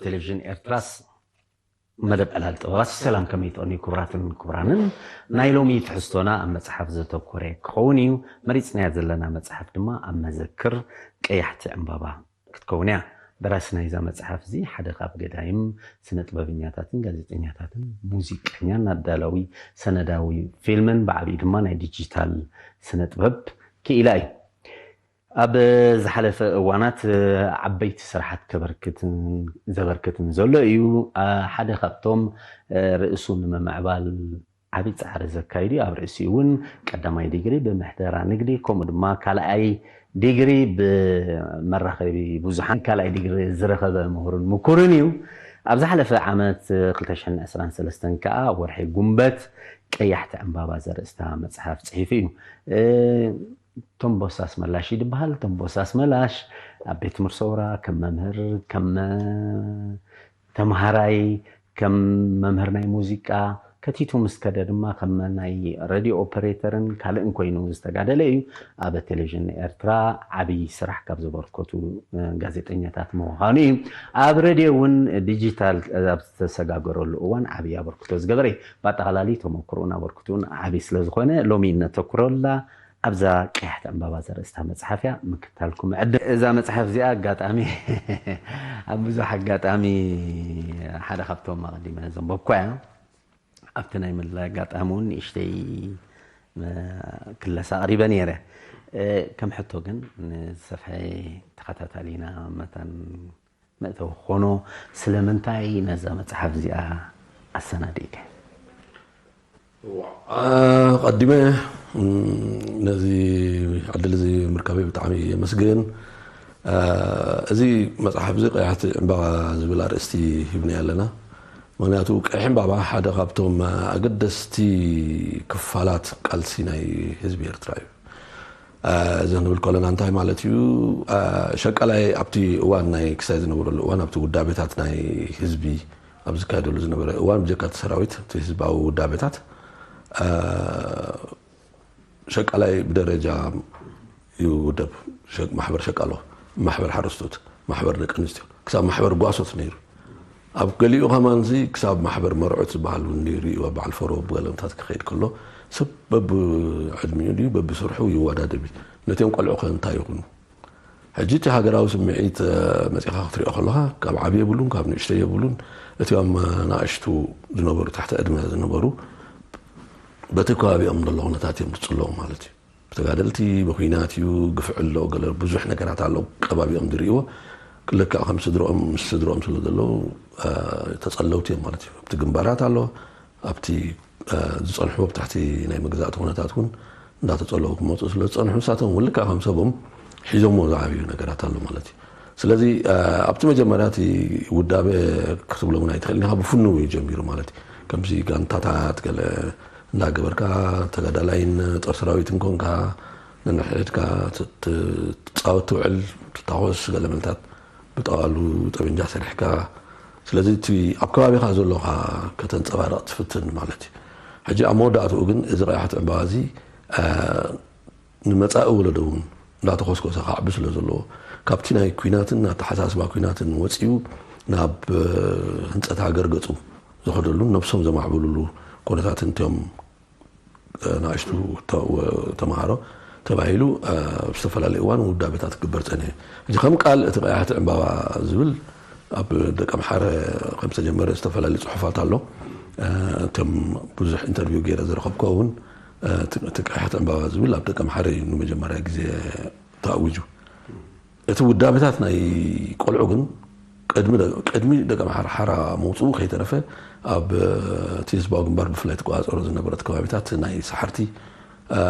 ቴሌቪዥን ኤርትራስ መደብ ዕላል ጥበባት ሰላም ከመይ ትቐንዩ ክቡራትን ክቡራንን። ናይ ሎሚ ትሕዝቶና ኣብ መጽሓፍ ዘተኮረ ክኸውን እዩ። መሪጽናያ ዘለና መጽሓፍ ድማ ኣብ መዘክር ቀያሕቲ ዕምባባ ክትከውን እያ። ደራሲ ናይዛ መጽሓፍ እዚ ሓደ ካብ ገዳይም ስነ ጥበበኛታትን ጋዜጠኛታትን ሙዚቀኛን ኣዳላዊ ሰነዳዊ ፊልምን ብዓብዩ ድማ ናይ ዲጂታል ስነ ጥበብ ክኢላ እዩ። ኣብ ዝሓለፈ እዋናት ዓበይቲ ስራሓት ከበርክትን ዘበርክትን ዘሎ እዩ። ሓደ ካብቶም ርእሱ ንምምዕባል ዓብዪ ጻዕሪ ዘካይድ እዩ። ኣብ ርእሲኡ እውን ቀዳማይ ዲግሪ ብምሕደራ ንግዲ ከምኡ ድማ ካልኣይ ዲግሪ ብመራኸቢ ብዙሓን ካልኣይ ዲግሪ ዝረኸበ ምሁርን ምኩርን እዩ። ኣብ ዝሓለፈ ዓመት ክልተ ሽሕን ዕስራን ሰለስተን ከኣ ወርሒ ጉንበት ቀያሕቲ ዕምባባ ዘርእስታ መጽሓፍ ጽሒፉ እዩ። እ፣ ቶምቦስ ኣስመላሽ እዩ ዝበሃል። ቶምቦስ ኣስመላሽ ኣብ ቤት ትምህርቲ ሰውራ ከም መምህር፣ ከም ተምሃራይ፣ ከም መምህር ናይ ሙዚቃ፣ ከቲቱ ምስ ከደ ድማ ከም ናይ ሬድዮ ኦፐሬተርን ካልእን ኮይኑ ዝተጋደለ እዩ። ኣብ ቴሌቪዥን ኤርትራ ዓብዪ ስራሕ ካብ ዘበርከቱ፣ እ፣ ጋዜጠኛታት ምዃኑ እዩ። ኣብ ሬድዮ እውን ዲጂታል ኣብ ዝተሰጋገረሉ እዋን ዓብዪ ኣበርክቶ ዝገበረ እዩ። ብኣጠቓላሊ ተመክሮኡን ኣበርክቶኡን ዓብዪ ስለ ዝኾነ ሎሚ እነተኩረላ ኣብዛ ቀያሕቲ ዕምባባ ዘርእስታ መጽሓፍ እያ። ምክታልኩም ዕድል። እዛ መጽሓፍ እዚኣ ኣጋጣሚ ኣብ ብዙሕ ኣጋጣሚ ሓደ ካብቶም ኣቐዲመ ዘንበብኳ እያ። ኣብቲ ናይ ምልላይ ኣጋጣሚ እውን ንእሽተይ መ-፣ ክለሳ ኣቕሪበ ነይረ። እ፣ ከም ሕቶ ግን ንዝሰፍሐ ተኸታታሊና መታን መእተዊ ክኾኖ፣ ስለምንታይ ነዛ መጽሓፍ እዚኣ ኣሰናዲእካ? ዋ፣ አ፣ ቀዲመ፣ እም፣ ነዚ ዕድል እዚ ምርካበይ ብጣዕሚ የመስግን። አ፣ እዚ መጽሓፍ እዚ ቀያሕቲ ዕምባባ ዝብል ኣርእስቲ ሂብናዮ ኣለና። ምኽንያቱ ቀይሕ ዕምባባ ሓደ ካብቶም ኣገደስቲ ክፋላት ቃልሲ ናይ ህዝቢ ኤርትራ እዩ። አ፣ እዚ ክንብል ከለና እንታይ ማለት እዩ? አ፣ ሸቃላይ ኣብቲ እዋን ናይ ክሳይ ዝነበረሉ እዋን ኣብቲ ውዳቤታት ናይ ህዝቢ ኣብ ዝካየደሉ ዝነበረ እዋን ብጀካ እቲ ሰራዊት እቲ ህዝባዊ ውዳቤታት፣ አ፣ ሸቃላይ ብደረጃ ይውደብ። ሸ-፣ ማሕበር ሸቃሎ፣ ማሕበር ሓረስቶት፣ ማሕበር ደቂ ኣንስትዮ፣ ክሳብ ማሕበር ጓሶት ነይሩ። ኣብ ገሊኡ ከማንዚ ክሳብ ማሕበር መርዑት ዝበሃል እውን ነይሩ እዩ። ኣብ በዓል ፈሮ ብገለምታት ክኸይድ ከሎ ሰብ በብዕድሚኡ ድዩ በብስርሑ ይወዳደብ እዩ። ነቲኦም ቆልዑ ከ እንታይ ይኹኑ? ሕጂ እቲ ሃገራዊ ስምዒት፣ እ፣ መጺኻ ክትሪኦ ከለኻ ካብ ዓቢ የብሉን፣ ካብ ንእሽተይ የብሉን። እቲኦም፣ እ፣ ናእሽቱ ዝነበሩ፣ ትሕቲ ዕድመ ዝነበሩ በቲ ከባቢኦም ዘሎ ኩነታት እዮም ዝጽለዉ ማለት እዩ። ብተጋደልቲ፣ ብኲናት እዩ፣ ግፍዒ ኣሎ፣ ገለ ብዙሕ ነገራት ኣሎ፣ ከባቢኦም ዝርእይዎ። ልክዕ ከም ስድርኦም፣ ምስ ስድርኦም ስለ ዘለዉ፣ እ፣ ተጸለውቲ እዮም ማለት እዩ። ኣብቲ ግንባራት ኣሎ፣ ኣብቲ፣ እ፣ ዝጸንሑ፣ ኣብ ትሕቲ ናይ መግዛእቲ ኩነታት እውን እንዳተጸለዉ ክመጹ ስለ ዝጸንሑ፣ ንሳቶም እውን ልክዕ ከም ሰቦም ሒዞምዎ ዝዓብዩ ነገራት ኣሎ ማለት እዩ። ስለዚ፣ እ፣ ኣብቲ መጀመርያ እቲ ውዳበ ክትብሎ እውን ኣይትኽእልን ኢኻ፣ ብፍኑው እዩ ጀሚሩ ማለት እዩ። ከምዚ ጋንታታት ገለ እንዳገበርካ፣ ተጋዳላይን ጦር ሰራዊትን ኮንካ፣ ነንሕድሕድካ ት-፣ ት-፣ ትጻወት ትውዕል፣ ትታኾስ ገለ መልታት ብጠዋሉ ጠበንጃ ሰሪሕካ። ስለዚ እቲ ኣብ ከባቢኻ ዘሎኻ ከተንጸባርቕ ትፍትን ማለት እዩ። ሕጂ ኣብ መወዳእትኡ ግን እዚ ቀያሕቲ ዕምባባ እዚ፣ እ፣ ንመጻኢ ወለዶ እውን እንዳተኾስኮሰ ክዓቢ ስለ ዘለዎ፣ ካብቲ ናይ ኲናትን ኣተሓሳስባ ኲናትን ወጺኡ ናብ፣ እ፣ ህንጸት ሃገር ገጹ ዝኸደሉን ነብሶም ዘማዕብሉሉ ኩነታትን እቶም፣ እ፣ ንኣሽቱ ተ-፣ ወ-፣ ተምሃሮ ተባሂሉ፣ እ፣ ኣብ ዝተፈላለዩ እዋን ውዳቤታት ክግበር ጸኒሑ። ሕጂ ከም ቃል እቲ ቀያሕቲ ዕምባባ ዝብል ኣብ ደቀምሓረ ከም ዝተጀመረ ዝተፈላለዩ ጽሑፋት ኣሎ። እ፣ እቶም ብዙሕ ኢንተርቪው ገይረ ዝረኸብኩ እውን፣ እ፣ እቲ፣ እቲ ቀያሕቲ ዕምባባ ዝብል ኣብ ደቀምሓረ እዩ ንመጀመርያ ግዜ ተኣዊጁ። እቲ ውዳቤታት ናይ ቆልዑ ግን ቅድሚ ደ-፣ ቅድሚ ደቀምሓረ ሓራ መውጽኡ ከይተረፈ ኣብ፣ እ፣ እቲ ህዝባዊ ግንባር ብፍላይ ትቆጻጸሮ ዝነበረት ከባቢታት ናይ ሰሓርቲ፣ እ፣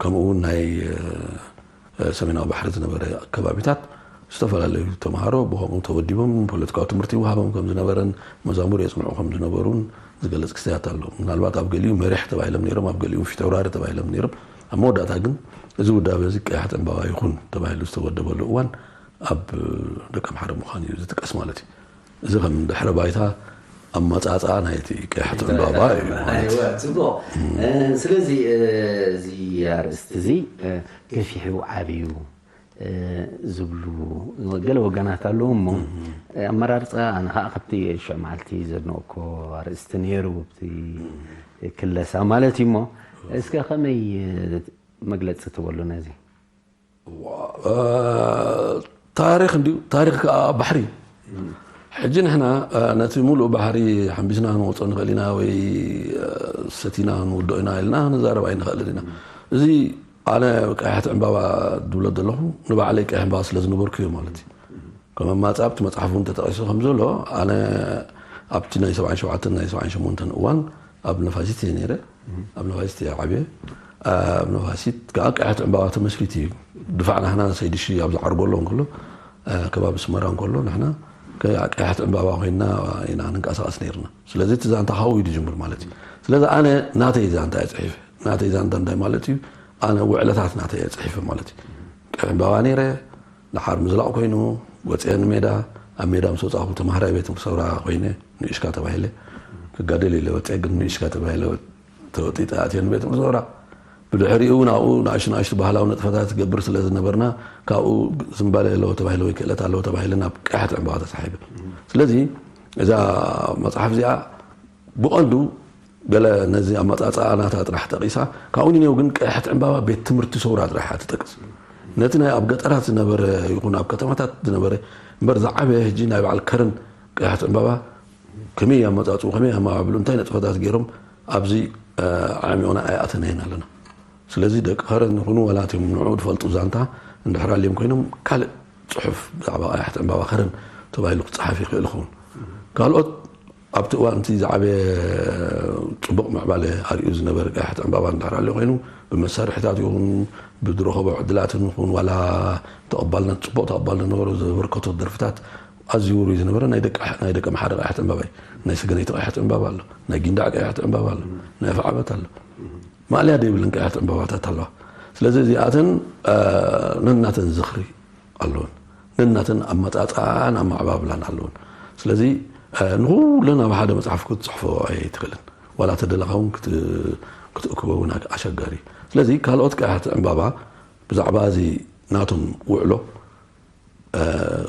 ከምኡ እውን ናይ፣ እ፣ ሰሜናዊ ባሕሪ ዝነበረ ከባቢታት ዝተፈላለዩ ተምሃሮ ብኸምኡ ተወዲቦም ፖለቲካዊ ትምህርቲ ይወሃቦም ከም ዝነበረን መዛሙር የጽንዑ ከም ዝነበሩን ዝገልጽ ክስተያት ኣሎ። ምናልባት ኣብ ገሊኡ መሪሕ ተባሂሎም ነይሮም፣ ኣብ ገሊኡ ፊተውራሪ ተባሂሎም ነይሮም። ኣብ መወዳእታ ግን እዚ ውዳበ እዚ ቀያሕቲ ዕምባባ ይኹን ተባሂሉ ዝተወደበሉ እዋን ኣብ ደቀምሓረ ምዃኑ እዩ ዝጥቀስ ማለት እዩ። እዚ ከም ድሕረ ባይታ ኣመጻጽኣ ናይቲ ቀያሕቲ ዕምባባ እዩ ማለት እዩ። ኣይዋ፣ ጽቡቕ። እ፣ ስለዚ፣ እ፣ እዚ ኣርእስቲ እዚ፣ እ፣ ገፊሑ ዓብዩ፣ እ፣ ዝብሉ ገለ ወገናት ኣለዉ እሞ፣ ኣመራርፃ ኣነ ከዓ ካብቲ ሽዑ መዓልቲ ዘድነቕኮ ኣርእስቲ ነይሩ፣ ብቲ ክለሳ ማለት እዩ። እሞ እስከ ከመይ መግለፂ ትበሉ ነዚ? ታሪክ እንዲዩ። ታሪክ ከዓ ባሕሪ። ሕጂ ንሕና ነቲ ሙሉእ ባሕሪ ሓንቢስና ንወፅኦ ንኽእል ኢና ወይ ሰቲና ንውድኦ ኢና ኢልና ንዛረብ ኣይንኽእልን ኢና። እዚ ኣነ ቀያሕቲ ዕምባባ ድብሎ ዘለኹ ንባዕለይ ቀያሕ ዕምባባ ስለ ዝነበርኩ እዩ ማለት እዩ። ከም ኣማፃ ኣብቲ መፅሓፍ እውን ተጠቂሱ ከም ዘሎ ኣነ ኣብቲ ናይ ሰብዓን ሸውዓተን ናይ ሰብዓን ሸሞንተን እዋን ኣብ ነፋሲት እየ ነይረ። ኣብ ነፋሲት እየ ዓብየ። ኣብ ነፋሲት ከዓ ቀያሕቲ ዕምባባ ተመስሪቱ እዩ። ድፋዕ ናህና ሰይድሺ ኣብ ዝዓርጎ ኣሎ እንከሎ ከባቢ ስመራ እንከሎ ንሕና ቀያሕቲ ዕምባባ ኮይና ኢና ንንቀሳቀስ ነይርና። ስለዚ እቲ ዛንታ ካብኡ እዩ ዝጅምር ማለት እዩ። ስለዚ ኣነ ናተይ ዛንታ እየ ፅሒፈ። ናተይ ዛንታ እንታይ ማለት እዩ? ኣነ ውዕለታት ናተይ እየ ፅሒፈ ማለት እዩ። ቀያሕ ዕምባባ ነይረ፣ ደሓር ምዝላቕ ኮይኑ ወፅየ ንሜዳ። ኣብ ሜዳ ምስ ወፃኹ ተማሃራይ ቤት ትምህርቲ ሰውራ ኮይነ ንእሽካ ተባሂለ ክጋደል ኢለ ወፅየ። ግን ንእሽካ ተባሂለ ተወጢጠ ኣትየ ንቤት ትምህርቲ ሰውራ። ብድሕሪኡ እውን ኣብኡ ንኣሽቱ ንኣሽቱ ባህላዊ ንጥፈታት ትገብር ስለ ዝነበርና ካብኡ ዝንባለ ኣለዎ ተባሂለ ወይ ክእለት ኣለዎ ተባሂለ ናብ ቀያሕቲ ዕምባባ ተሳሒበ። ስለዚ እዛ መፅሓፍ እዚኣ ብቐንዱ ገለ ነዚ ኣመፃፅኣ ናታ ጥራሕ ጠቒሳ፣ ካብኡ ንኔው ግን ቀያሕቲ ዕምባባ ቤት ትምህርቲ ሰውራ ጥራሕ እያ ትጠቅስ። ነቲ ናይ ኣብ ገጠራት ዝነበረ ይኹን ኣብ ከተማታት ዝነበረ እምበር ዝዓበየ ሕጂ ናይ በዓል ከረን ቀያሕቲ ዕምባባ ከመይ ኣመፃፅኡ ከመይ ኣማባብሉ እንታይ ነጥፈታት ገይሮም ኣብዚ ዓሚቑና ኣይኣተናየን ኣለና። ስለዚ ደቂ ከረን ይኹኑ ዋላ እቲም ንዑ ዝፈልጡ ዛንታ እንድሕር ኣልዮም ኮይኖም ካልእ ፅሑፍ ብዛዕባ ቀያሕቲ ዕምባባ ከረን ተባሂሉ ክፀሓፍ ይኽእል ይኸውን። ካልኦት ኣብቲ እዋን እቲ ዝዓበየ ፅቡቕ ምዕባለ ኣርእዩ ዝነበረ ቀያሕቲ ዕምባባ እንድሕር ኣልዮ ኮይኑ ብመሳርሕታት ይኹን ብዝረኸቦ ዕድላትን ይኹን ዋላ ተቐባልነት ፅቡቕ ተቐባልነት ነበሮ ዘበርከቶ ደርፍታት ኣዝዩ ውሩይ ዝነበረ ናይ ደቂ ናይ ደቂ ኣምሓረ ቀያሕቲ ዕምባባ እዩ። ናይ ሰገነይቲ ቀያሕቲ ዕምባባ ኣሎ፣ ናይ ጊንዳዕ ቀያሕቲ ዕምባባ ኣሎ፣ ናይ ኣፍዓበት ኣሎ። ማእለያ ዘይብለን ቀያሕቲ ዕምባባታት ኣለዋ። ስለዚ እዚኣተን ነናተን ዝኽሪ ኣለወን፣ ነናተን ኣመፃፅኣን ኣመዓባብላን ኣለወን። ስለዚ ንኩለን ኣብ ሓደ መፅሓፍ ክትፅሕፎ ኣይትኽእልን። ዋላ ተደለኻ እውን ክትእክቦ እውን ኣሸጋሪ። ስለዚ ካልኦት ቀያሕቲ ዕምባባ ብዛዕባ እዚ ናቶም ውዕሎ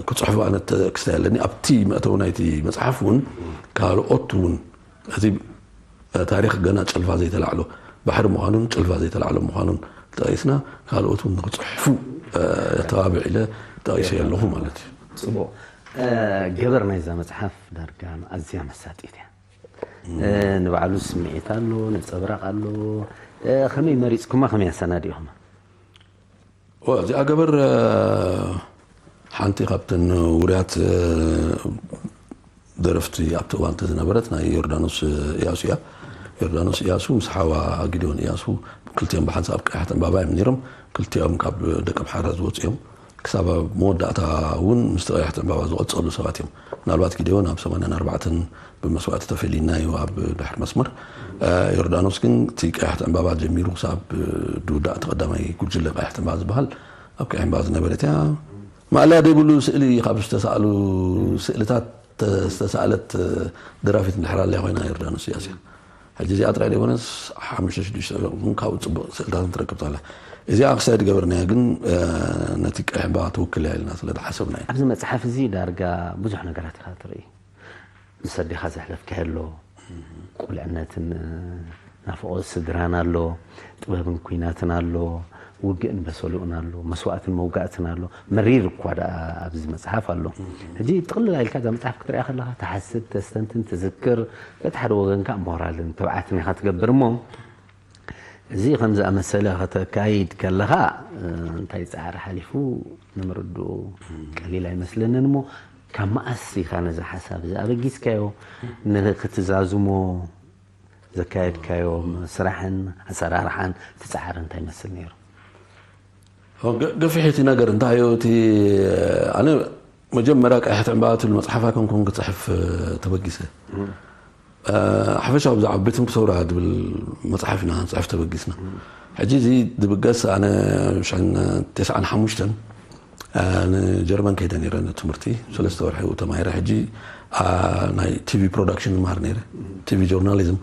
ክፅሕፉ ኣነ ተክስታ ኣለኒ። ኣብቲ መእተዊ ናይቲ መፅሓፍ እውን ካልኦት እውን እቲ ታሪክ ገና ጭልፋ ዘይተላዕሎ ባሕሪ ምዃኑን ጭልፋ ዘይተላዕሎ ምዃኑን ጠቂስና ካልኦት እውን ንክፅሕፉ ተባብዕ ኢለ ጠቂሰ ኣለኹ ማለት እዩ። ፅቡቅ። ገበር ናይዛ መፅሓፍ ዳርጋ ኣዝያ መሳጢት እያ። ንባዕሉ ስምዒት ኣሎ፣ ነፀብራቅ ኣሎ። ከመይ መሪፅኩማ፣ ከመይ ኣሰናዲእኹማ? እዚኣ ገበር ሓንቲ ካብተን ውርያት ደረፍቲ ኣብቲ እዋንቲ ዝነበረት ናይ ዮርዳኖስ እያሱ እያ። ዮርዳኖስ እያሱ ምስ ሓዋ ጊዲዮን እያሱ ክልቲኦም ብሓንሳብ ቀያሕቲ ዕምባባ እዮም ነይሮም። ክልቲኦም ካብ ደቂ ኣምሓራ ዝወፁ እዮም። ክሳብ ኣብ መወዳእታ እውን ምስቲ ቀያሕቲ ዕምባባ ዝቐፀሉ ሰባት እዮም። ምናልባት ጊዲዮን ኣብ ሰማንያን ኣርባዕተን ብመስዋእቲ ተፈሊና እዩ ኣብ ድሕሪ መስመር። ዮርዳኖስ ግን እቲ ቀያሕቲ ዕምባባ ጀሚሩ ክሳብ ዝውዳእ እቲ ቀዳማይ ጉጅለ ቀያሕቲ ዕምባባ ዝበሃል ኣብ ቀያሕ ዕምባባ ዝነበረት እያ። ማእለያ ዘይብሉ ስእሊ ካብ ዝተሳእሉ ስእልታት ዝተሳእለት ደራፊት እንድሕር ኣላያ ኮይና ዮርዳኖስ እያስ እያ። ሕጂ እዚኣ ጥራይ ዘይኮነስ ሓሙሽተ ሽዱሽተ እውን ካብኡ ፅቡቅ ስእልታት ትረክብ ኣላ። እዚኣ ክሳይ ዝገበርናያ ግን ነቲ ቀይሕ ዕምባባ ትውክል እያ ኢልና ስለ ዝሓሰብና እዩ። ኣብዚ መፅሓፍ እዚ ዳርጋ ብዙሕ ነገራት ኢኻ ትርኢ። ምስ ኣዴኻ ዘሕለፍካዮ ኣሎ፣ ቁልዕነትን ናፍቖት ስድራን ኣሎ፣ ጥበብን ኲናትን ኣሎ፣ ውግእን በሰሉኡን ኣሎ፣ መስዋእትን መውጋእትን ኣሎ። መሪር እኳ ደኣ ኣብዚ መጽሓፍ ኣሎ። ሕጂ ጥቕልል ኢልካ እዛ መጽሓፍ ክትሪኣ ከለኻ ትሓስብ፣ ተስተንትን፣ ትዝክር፣ በቲ ሓደ ወገን ከኣ ሞራልን ትብዓትን ኢኻ ትገብር እሞ እዚ ከም ዝኣመሰለ ከተካይድ ከለኻ እንታይ ጻዕሪ ሓሊፉ ንምርድኡ ቀሊል ኣይመስለንን እሞ ካብ መኣስ ኢኻ ነዚ ሓሳብ እዚ ኣበጊስካዮ ንክትዛዝሞ ዘካየድካዮ ስራሕን ኣሰራርሓን እቲ ጻዕሪ እንታይ ይመስል ነይሩ? ገፊሕ እቲ ነገር እንታይ እዩ እቲ ኣነ መጀመርያ ቀያሕቲ ዕምባባ ትብል መፅሓፋ ከም ኮን ክፅሕፍ ተበጊሰ ሓፈሻዊ ብዛዕባ ቤት ትምህርቲ ሰውራ ድብል መፅሓፍ ኢና ክንፅሕፍ ተበጊስና። ሕጂ እዚ ድብገስ ኣነ ሽሕን ተስዓን ሓሙሽተን ንጀርመን ከይደ ነይረ ትምህርቲ ሰለስተ ወርሒ ተማሂረ። ሕጂ ናይ ቲቪ ፕሮዳክሽን ይመሃር ነይረ፣ ቲቪ ጆርናሊዝም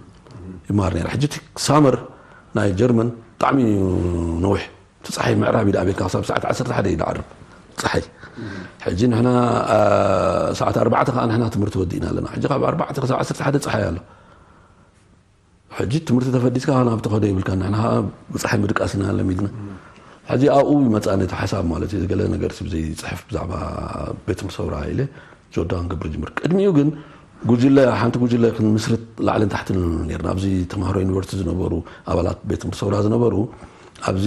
ይመሃር ነይረ። ሕጂ ሳመር ናይ ጀርመን ብጣዕሚ ነዊሕ እቲ ፀሓይ ምዕራብ እዩ ደኣ ቤትካ ክሳብ ሰዓት ዓሰርተ ሓደ እዩ ደዓርብ። ፀሓይ። ሕጂ ንሕና ሰዓት ኣርባዕተ ከዓ ንሕና ትምህርቲ ወዲእና ኣለና። ሕጂ ካብ ኣርባዕተ ክሳብ ዓሰርተ ሓደ ፀሓይ ኣሎ። ሕጂ ትምህርቲ ተፈዲስካ ናብ ትኸዶ ይብልካ፣ ንሕና ከዓ ብፀሓይ ምድቃስ ኢና ለሚድና። ሕጂ ኣብኡ ይመፃኒ እቲ ሓሳብ ማለት እዩ። ገለ ነገር ስብ ዘይፅሕፍ ብዛዕባ ቤት ትምህርቲ ሰውራ ኢለ ጆርዳን ክገብር ጅምር። ቅድሚኡ ግን ጉጅለ፣ ሓንቲ ጉጅለ ክንምስርት ላዕልን ታሕትን ነርና። ኣብዚ ተምሃሮ ዩኒቨርሲቲ ዝነበሩ፣ ኣባላት ቤት ትምህርቲ ሰውራ ዝነበሩ፣ ኣብዚ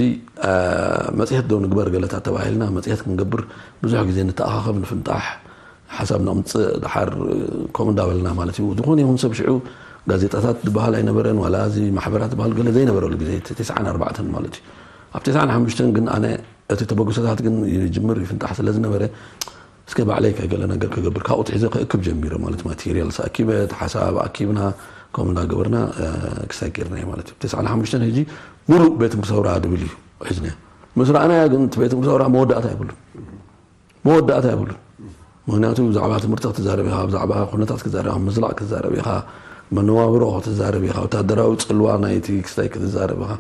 መፅሄት ዶ ንግበር ገለታት ተባሂልና፣ መፅሄት ክንገብር ብዙሕ ግዜ ንተኣኻኸብ፣ ንፍንጣሕ፣ ሓሳብ ነቕምፅእ፣ ድሓር ከምኡ እንዳበልና ማለት እዩ። ዝኾነ ይኹን ሰብ ሽዑ ጋዜጣታት ዝበሃል ኣይነበረን፣ ዋላ እዚ ማሕበራት ዝበሃል ገለ ዘይነበረሉ ግዜ፣ እቲ ተስዓን ኣርባዕተን ማለት እዩ። ኣብ ተስዓን ሓሙሽተን ግን ኣነ እቲ ተበግሶታት ግን ይጅምር ይፍንጣሕ ስለ ዝነበረ፣ እስከ ባዕለይ ከ ገለ ነገር ክገብር፣ ካብኡ ትሒዘ ክእክብ ጀሚረ ማለት፣ ማቴሪያል ኣኪበ፣ እቲ ሓሳብ ኣኪብና፣ ከምኡ እንዳገበርና ክሳይ ጌርናዮ ማለት እዩ። ተስዓን ሓሙሽተን ሕጂ ሙሉእ ቤት ትምህርቲ ሰውራ ድብል እዩ ሒዝናዮ። ምስ ረኣናዮ ግን እቲ ቤት ትምህርቲ ሰውራ መወዳእታ የብሉን። መወዳእታ የብሉን። ምክንያቱ ብዛዕባ ትምህርቲ ክትዛረብ ኢኻ፣ ብዛዕባ ኩነታት ክትዛረብ ኢኻ፣ ምዝላቕ ክትዛረብ ኢኻ፣ መነባብሮ ክትዛረብ ኢኻ፣ ወታደራዊ ጽልዋ ናይቲ ክስታይ ክትዛረብ ኢኻ።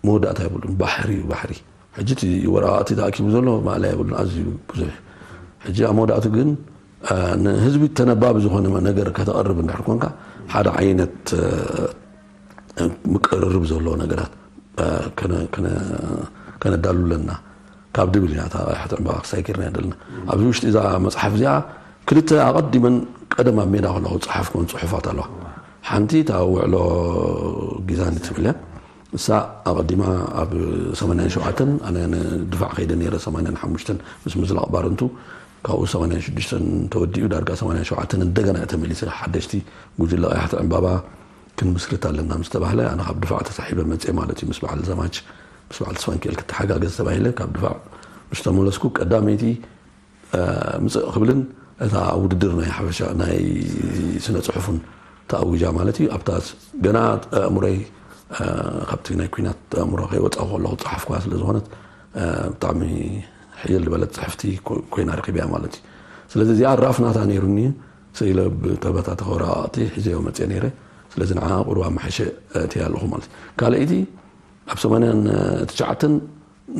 መወዳእታ የብሉን። ባሕሪ እዩ፣ ባሕሪ። ሕጂ እቲ ወረቓቕቲ ተኣኪቡ ዘሎ ማእለያ የብሉን፣ ኣዝዩ ብዙሕ። ሕጂ ኣብ መወዳእቱ ግን ንህዝቢ ተነባቢ ዝኾነ ነገር ከተቕርብ እንድሕር ኮንካ፣ ሓደ ዓይነት ምቅርርብ ዘለዎ ነገራት ከነዳሉ ኣለና ካብ ድብል ኢና እታ ቀያሕቲ ዕምባባ ክሳይ ጌርና ዘለና። ኣብዚ ውሽጢ እዛ መፅሓፍ እዚኣ ክልተ ኣቐዲመን ቀደም ኣብ ሜዳ ከለኹ ዝፀሓፍኩወን ፅሑፋት ኣለዋ። ሓንቲ እታ ውዕሎ ጊዛኒ ትብል እያ። እሳ ኣቐዲማ ኣብ ሰማንያን ሸውዓተን ኣነ ንድፋዕ ከይደ ነይረ፣ ሰማንያን ሓሙሽተን ምስ ምዝላቕ ባርንቱ፣ ካብኡ ሰማንያን ሽዱሽተን ተወዲኡ ዳርጋ ሰማንያን ሸውዓተን እንደገና እየ ተመሊሰ። ሓደሽቲ ጉጅለ ቀያሕቲ ዕምባባ ክንምስርት ኣለና ምስ ተባህለ፣ ኣነ ካብ ድፋዕ ተሳሒበ መፅየ ማለት እዩ። ምስ በዓል ዘማች፣ ምስ በዓል ተስፋንኪኤል ክተሓጋገዝ ተባሂለ ካብ ድፋዕ ምስ ተመለስኩ፣ ቀዳመይቲ ምፅእ ክብልን እታ ውድድር ናይ ሓበሻ ናይ ስነ ፅሑፍን ተኣዊጃ ማለት እዩ። ኣብታ ገና ኣእምሮይ ካብቲ ናይ ኩናት ኣእምሮ ከይወፃ ከለኹ ፀሓፍኳ ስለ ዝኾነት ብጣዕሚ ሕይል ዝበለት ፅሕፍቲ ኮይና ረኪብያ ማለት እዩ። ስለዚ እዚኣ ራፍ ናታ ነይሩኒ፣ ስኢለ ብተበታተኸ ወረቓቕቲ ሒዘዮ መፅየ ነይረ። ስለዚ ንዓ ቁሩብ ኣመሓይሸ እትያ ኣለኹ ማለት እዩ። ካልኣይቲ ኣብ ሰማንያን ትሽዓተን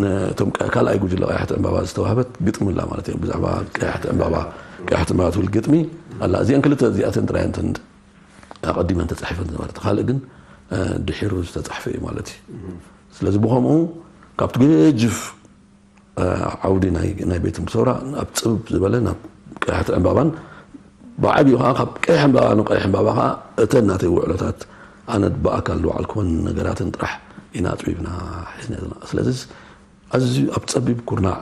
ነቶም ካልኣይ ጉጅለ ቀያሕቲ ዕምባባ ዝተዋህበት ግጥሚ ኣላ ማለት እዩ። ብዛዕባ ቀያሕቲ ዕምባባ፣ ቀያሕቲ ዕምባባ ትብል ግጥሚ ኣላ። እዚአን ክልተ እዚኣተን ጥራይ እንተን ኣቐዲመን ተጻሒፈን ዝነበረት፣ ካልእ ግን ድሒሩ ዝተጻሕፈ እዩ ማለት እዩ። ስለዚ ብኸምኡ ካብቲ ገጅፍ ዓውዲ ናይ ቤት ትምህርቲ ሰውራ ናብ ጽብብ ዝበለ ናብ ቀያሕቲ ዕምባባን ብዓብዩ ከዓ ካብ ቀይሕ ዕምባባ ንቀይሕ ዕምባባ ከዓ እተን ናተይ ውዕሎታት ኣነ ብኣካል ዝወዓልኩወን ነገራትን ጥራሕ ኢና ኣጽቢብና ሒዝና ዘለና። ስለዚ ኣዝዩ ኣብ ጸቢብ ኩርናዕ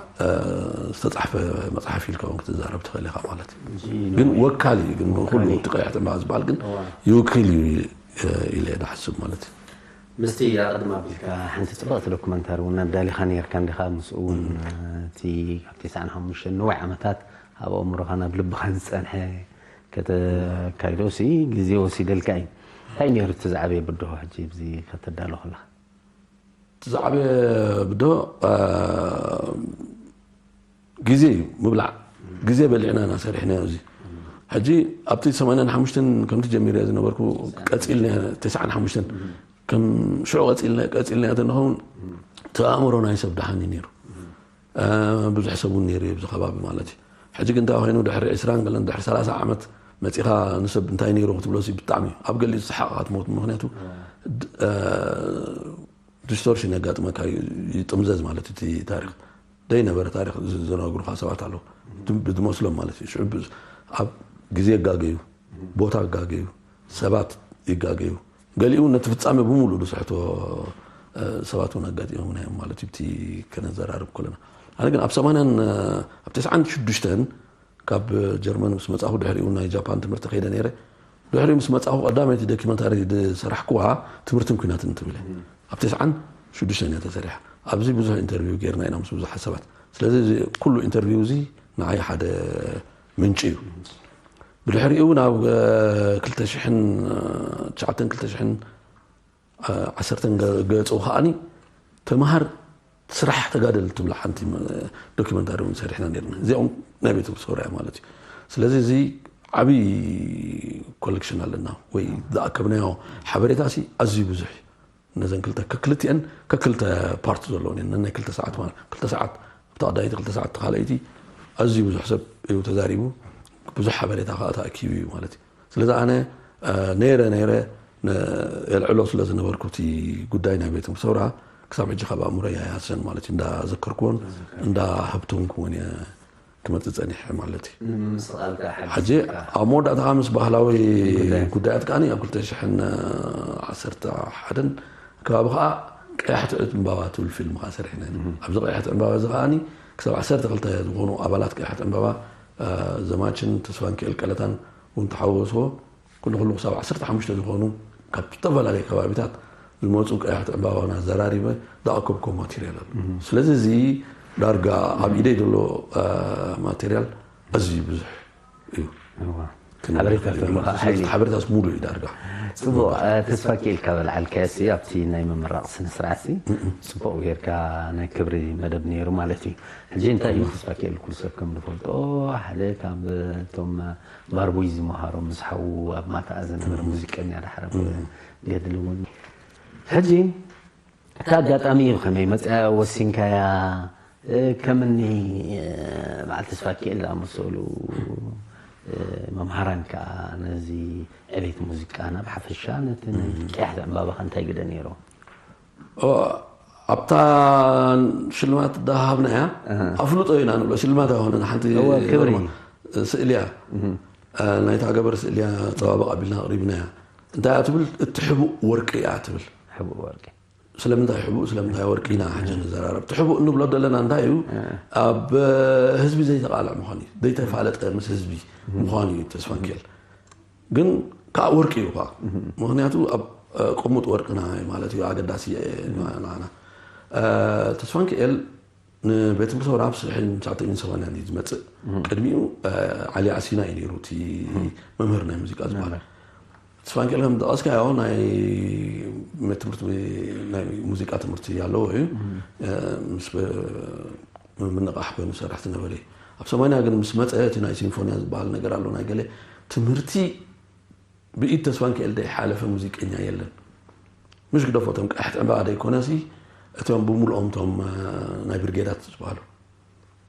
ዝተጻሕፈ መጽሓፍ ኢልካ እውን ክትዛረብ ትኽእል ኢኻ ማለት እዩ። ግን ወካል እዩ፣ ግን ኩሉ እቲ ቀያሕቲ ዕምባባ ዝበሃል ግን ይውክል እዩ ኢለ ዝሓስብ ማለት እዩ። ምስቲ ኣቐድም ኣቢልካ ሓንቲ ጽብቕቲ ዶኩመንታሪ እውን ኣዳሊኻ ነይርካ እንዲኻ፣ ምስኡ እውን እቲ ካብ ተስዓን ሓሙሽተን ነዊሕ ዓመታት ኣብ ኣእምሮኻን ኣብ ልብኻን ዝጸንሐ ከተካይዶሲ ግዜ ወሲደልካ እዩ። እንታይ ነይሩ እቲ ዝዓበየ ብድሆ ሕጂ እዚ ከተዳሎ ከለኻ? እቲ ዝዓበየ ብድሆ ግዜ እዩ ምብላዕ። ግዜ በሊዕና ኢና ሰሪሕናዮ። እዚ ሕጂ ኣብቲ ሰማንያን ሓሙሽተን ከምቲ ጀሚረ ዝነበርኩ ቀፂልና፣ ተስዓን ሓሙሽተን ከም ሽዑ ቀፂልና ቀፂልና ተንኸውን እቲ ኣእምሮ ናይ ሰብ ደሓን እዩ ነይሩ። ብዙሕ ሰብ እውን ነይሩ ኣብዚ ከባቢ ማለት እዩ። ሕጂ ግን እንታይ ኮይኑ ድሕሪ ዕስራን ገለን ድሕሪ ሰላሳ ዓመት መፂኻ ንሰብ እንታይ ነይሩ ክትብሎ ብጣዕሚ ኣብ ገሊኡ ዝሰሓቕካ ትሞት። ምክንያቱ ዲስቶርሽን የጋጥመካ እዩ፣ ይጥምዘዝ ማለት እቲ ታሪክ። ደይነበረ ታሪክ ዝነግሩካ ሰባት ኣለዉ፣ ብዝመስሎም ማለት እዩ። ሽዑ ኣብ ግዜ ይጋገዩ፣ ቦታ ይጋገዩ፣ ሰባት ይጋገዩ። ገሊኡ ነቲ ፍጻሜ ብምሉእ ዝስሕቶ ሰባት እውን ኣጋጢሞምና እዮም ማለት እዩ፣ እቲ ከነዘራርብ ከለና። ኣነ ግን ኣብ ሰማንያን ኣብ ተስዓን ሽዱሽተን ካብ ጀርመን ምስ መጻኹ ድሕሪኡ ናይ ጃፓን ትምህርቲ ከይደ ነይረ። ድሕሪኡ ምስ መጻኹ ቀዳመይቲ ዶኪመንታሪ ዝሰራሕኩዋ ትምህርትን ኲናትን ትብል እያ። ኣብ ተስዓን ሽዱሽተን እያ ተሰሪሓ። ኣብዚ ብዙሕ ኢንተርቪው ጌርና ኢና ምስ ብዙሓት ሰባት። ስለዚ እዚ ኩሉ ኢንተርቪው እዚ ንዓይ ሓደ ምንጪ እዩ። ብድሕሪኡ እውን ኣብ ክልተ ሽሕን ትሽዓተን ክልተ ሽሕን ዓሰርተን ገ- ገጹ ከዓኒ ተምሃር ስራሕ ተጋደል ትብላ ሓንቲ ዶኪመንታሪ እውን ሰሪሕና ነርና። እዚኦም ናይ ቤት ትምህርቲ ሰውራያ ማለት እዩ። ስለዚ እዚ ዓብዪ ኮሌክሽን ኣለና ወይ ዝኣከብናዮ ሓበሬታ ሲ ኣዝዩ ብዙሕ እዩ። ነዘን ክልተ ከክልቲአን ከክልተ ፓርት ዘለዎን እየን። ነናይ ክልተ ሰዓት ማለት ክልተ ሰዓት ኣብ ተቐዳይቲ ክልተ ሰዓት ተኻለይቲ ኣዝዩ ብዙሕ ሰብ እዩ ተዛሪቡ። ብዙሕ ሓበሬታ ከዓ ተኣኪቡ እዩ ማለት እዩ። ስለዚ ኣነ ነይረ ነይረ የልዕሎ ስለ ዝነበርኩ እቲ ጉዳይ ናይ ቤት ትምህርቲ ሰውራ ክሳብ ሕጂ ካብ ኣእምሮ ያያሰን ማለት እዩ። እንዳዘከርኩዎን እንዳህብተንኩዎን እየ ክመፅእ ፀኒሐ ማለት እዩ። ሕጂ ኣብ መወዳእታ ምስ ባህላዊ ጉዳያት ከዓ ኣብ ክልተ ሽሕን ዓሰርተ ሓደን ከባቢ ከዓ ቀያሕቲ ዕምባባ ትብል ፊልም ከዓ ሰሪሕና ኢና። ኣብዚ ቀያሕቲ ዕምባባ እዚ ከዓ ክሳብ ዓሰርተ ክልተ ዝኾኑ ኣባላት ቀያሕቲ ዕምባባ ዘማችን ተስፋንኪኤል ቀለታን እውን ተሓወስዎ። ኩሉ ኩሉ ክሳብ ዓሰርተ ሓሙሽተ ዝኾኑ ካብ ዝተፈላለዩ ከባቢታት ዝመፁ ቀያሕቲ ዕምባባና ዘራሪበ ዝኣከብኮ ማቴሪያል ኣሎ። ስለዚ እዚ ዳርጋ ኣብ ኢደይ ዘሎ ማቴሪያል ኣዝዩ ብዙሕ እዩ። ሓበሬታስ ሙሉ እዩ ዳርጋ። ፅቡቕ። ተስፋ ኪኤል ካብ ኣልዓልካዮ ሲ ኣብቲ ናይ ምምራቕ ስነ ስርዓት ሲ ፅቡቕ ጌርካ ናይ ክብሪ መደብ ነይሩ ማለት እዩ። ሕጂ እንታይ እዩ ተስፋ ኪኤል ኩሉ ሰብ ከም ዝፈልጦ ሓደ ካብ እቶም ባርቡይ ዝመሃሮም ምስ ሓዉ ኣብ ማታኣ ዝነበረ ሙዚቀኛ ድሓር ገድሊ እውን ሕጂ እታ ኣጋጣሚ ብኸመይ መፅያ ወሲንካያ? ከምኒ በዓል ተስፋ ኪኤል ዝኣመሰሉ መምሃራን ከዓ ነዚ ዕቤት ሙዚቃና ብሓፈሻ ነቲ ናይ ቀያሕቲ ዕምባባኻ እንታይ ግደ ነይሮ? ኣብታ ሽልማት ዳሃብናያ ኣፍልጦ ኢና ንብሎ። ሽልማት ኣይኮነን፣ ሓንቲ ክብሪ ስእሊ እያ። ናይታ ገበር ስእሊ እያ ፀባበቕ ኣቢልና ኣቕሪብናያ። እንታይ እያ ትብል? እቲ ሕቡእ ወርቂ እያ ትብል። ሕቡእ ወርቂ ስለምንታይ ሕቡእ ስለምንታይ ወርቂ ኢና ሕጂ ንዘራረብ። እቲ ሕቡእ እንብሎ ዘለና እንታይ እዩ? ኣብ ህዝቢ ዘይተቃልዕ ምዃኑ እዩ፣ ዘይተፋለጠ ምስ ህዝቢ ምዃኑ እዩ ተስፋንኪኤል። ግን ከዓ ወርቂ እዩ ኳ፣ ምክንያቱ ኣብ ቅሙጥ ወርቅና ማለት እዩ፣ ኣገዳሲ ንዓና። ተስፋንኪኤል ንቤት ትምህርቲ ሰውራ ኣብ ሽሕን ትሽዓተ ሚእትን ሰማንያን እዩ ዝመፅእ። ቅድሚኡ ዓሊ ዓሲና እዩ ነይሩ እቲ መምህር ናይ ሙዚቃ ዝበሃል። ተስፋንኪኤል ከም ዝጠቐስካዮ ናይ ቤት ትምህርቲ ናይ ሙዚቃ ትምህርቲ ኣለዎ እዩ። ምስ ምንቓሕ ኮይኑ ዝሰርሕ ዝነበረ እዩ። ኣብ ሰማንያ ግን ምስ መፀ እቲ ናይ ሲምፎንያ ዝበሃል ነገር ኣሎ፣ ናይ ገለ ትምህርቲ ብኢድ ተስፋንኪኤል ዘይሓለፈ ሙዚቀኛ የለን። ምሽ ግደፎ እቶም ቀያሕቲ ዕምባባ ዘይኮነሲ እቶም ብምልኦም እቶም ናይ ብርጌዳት ዝበሃሉ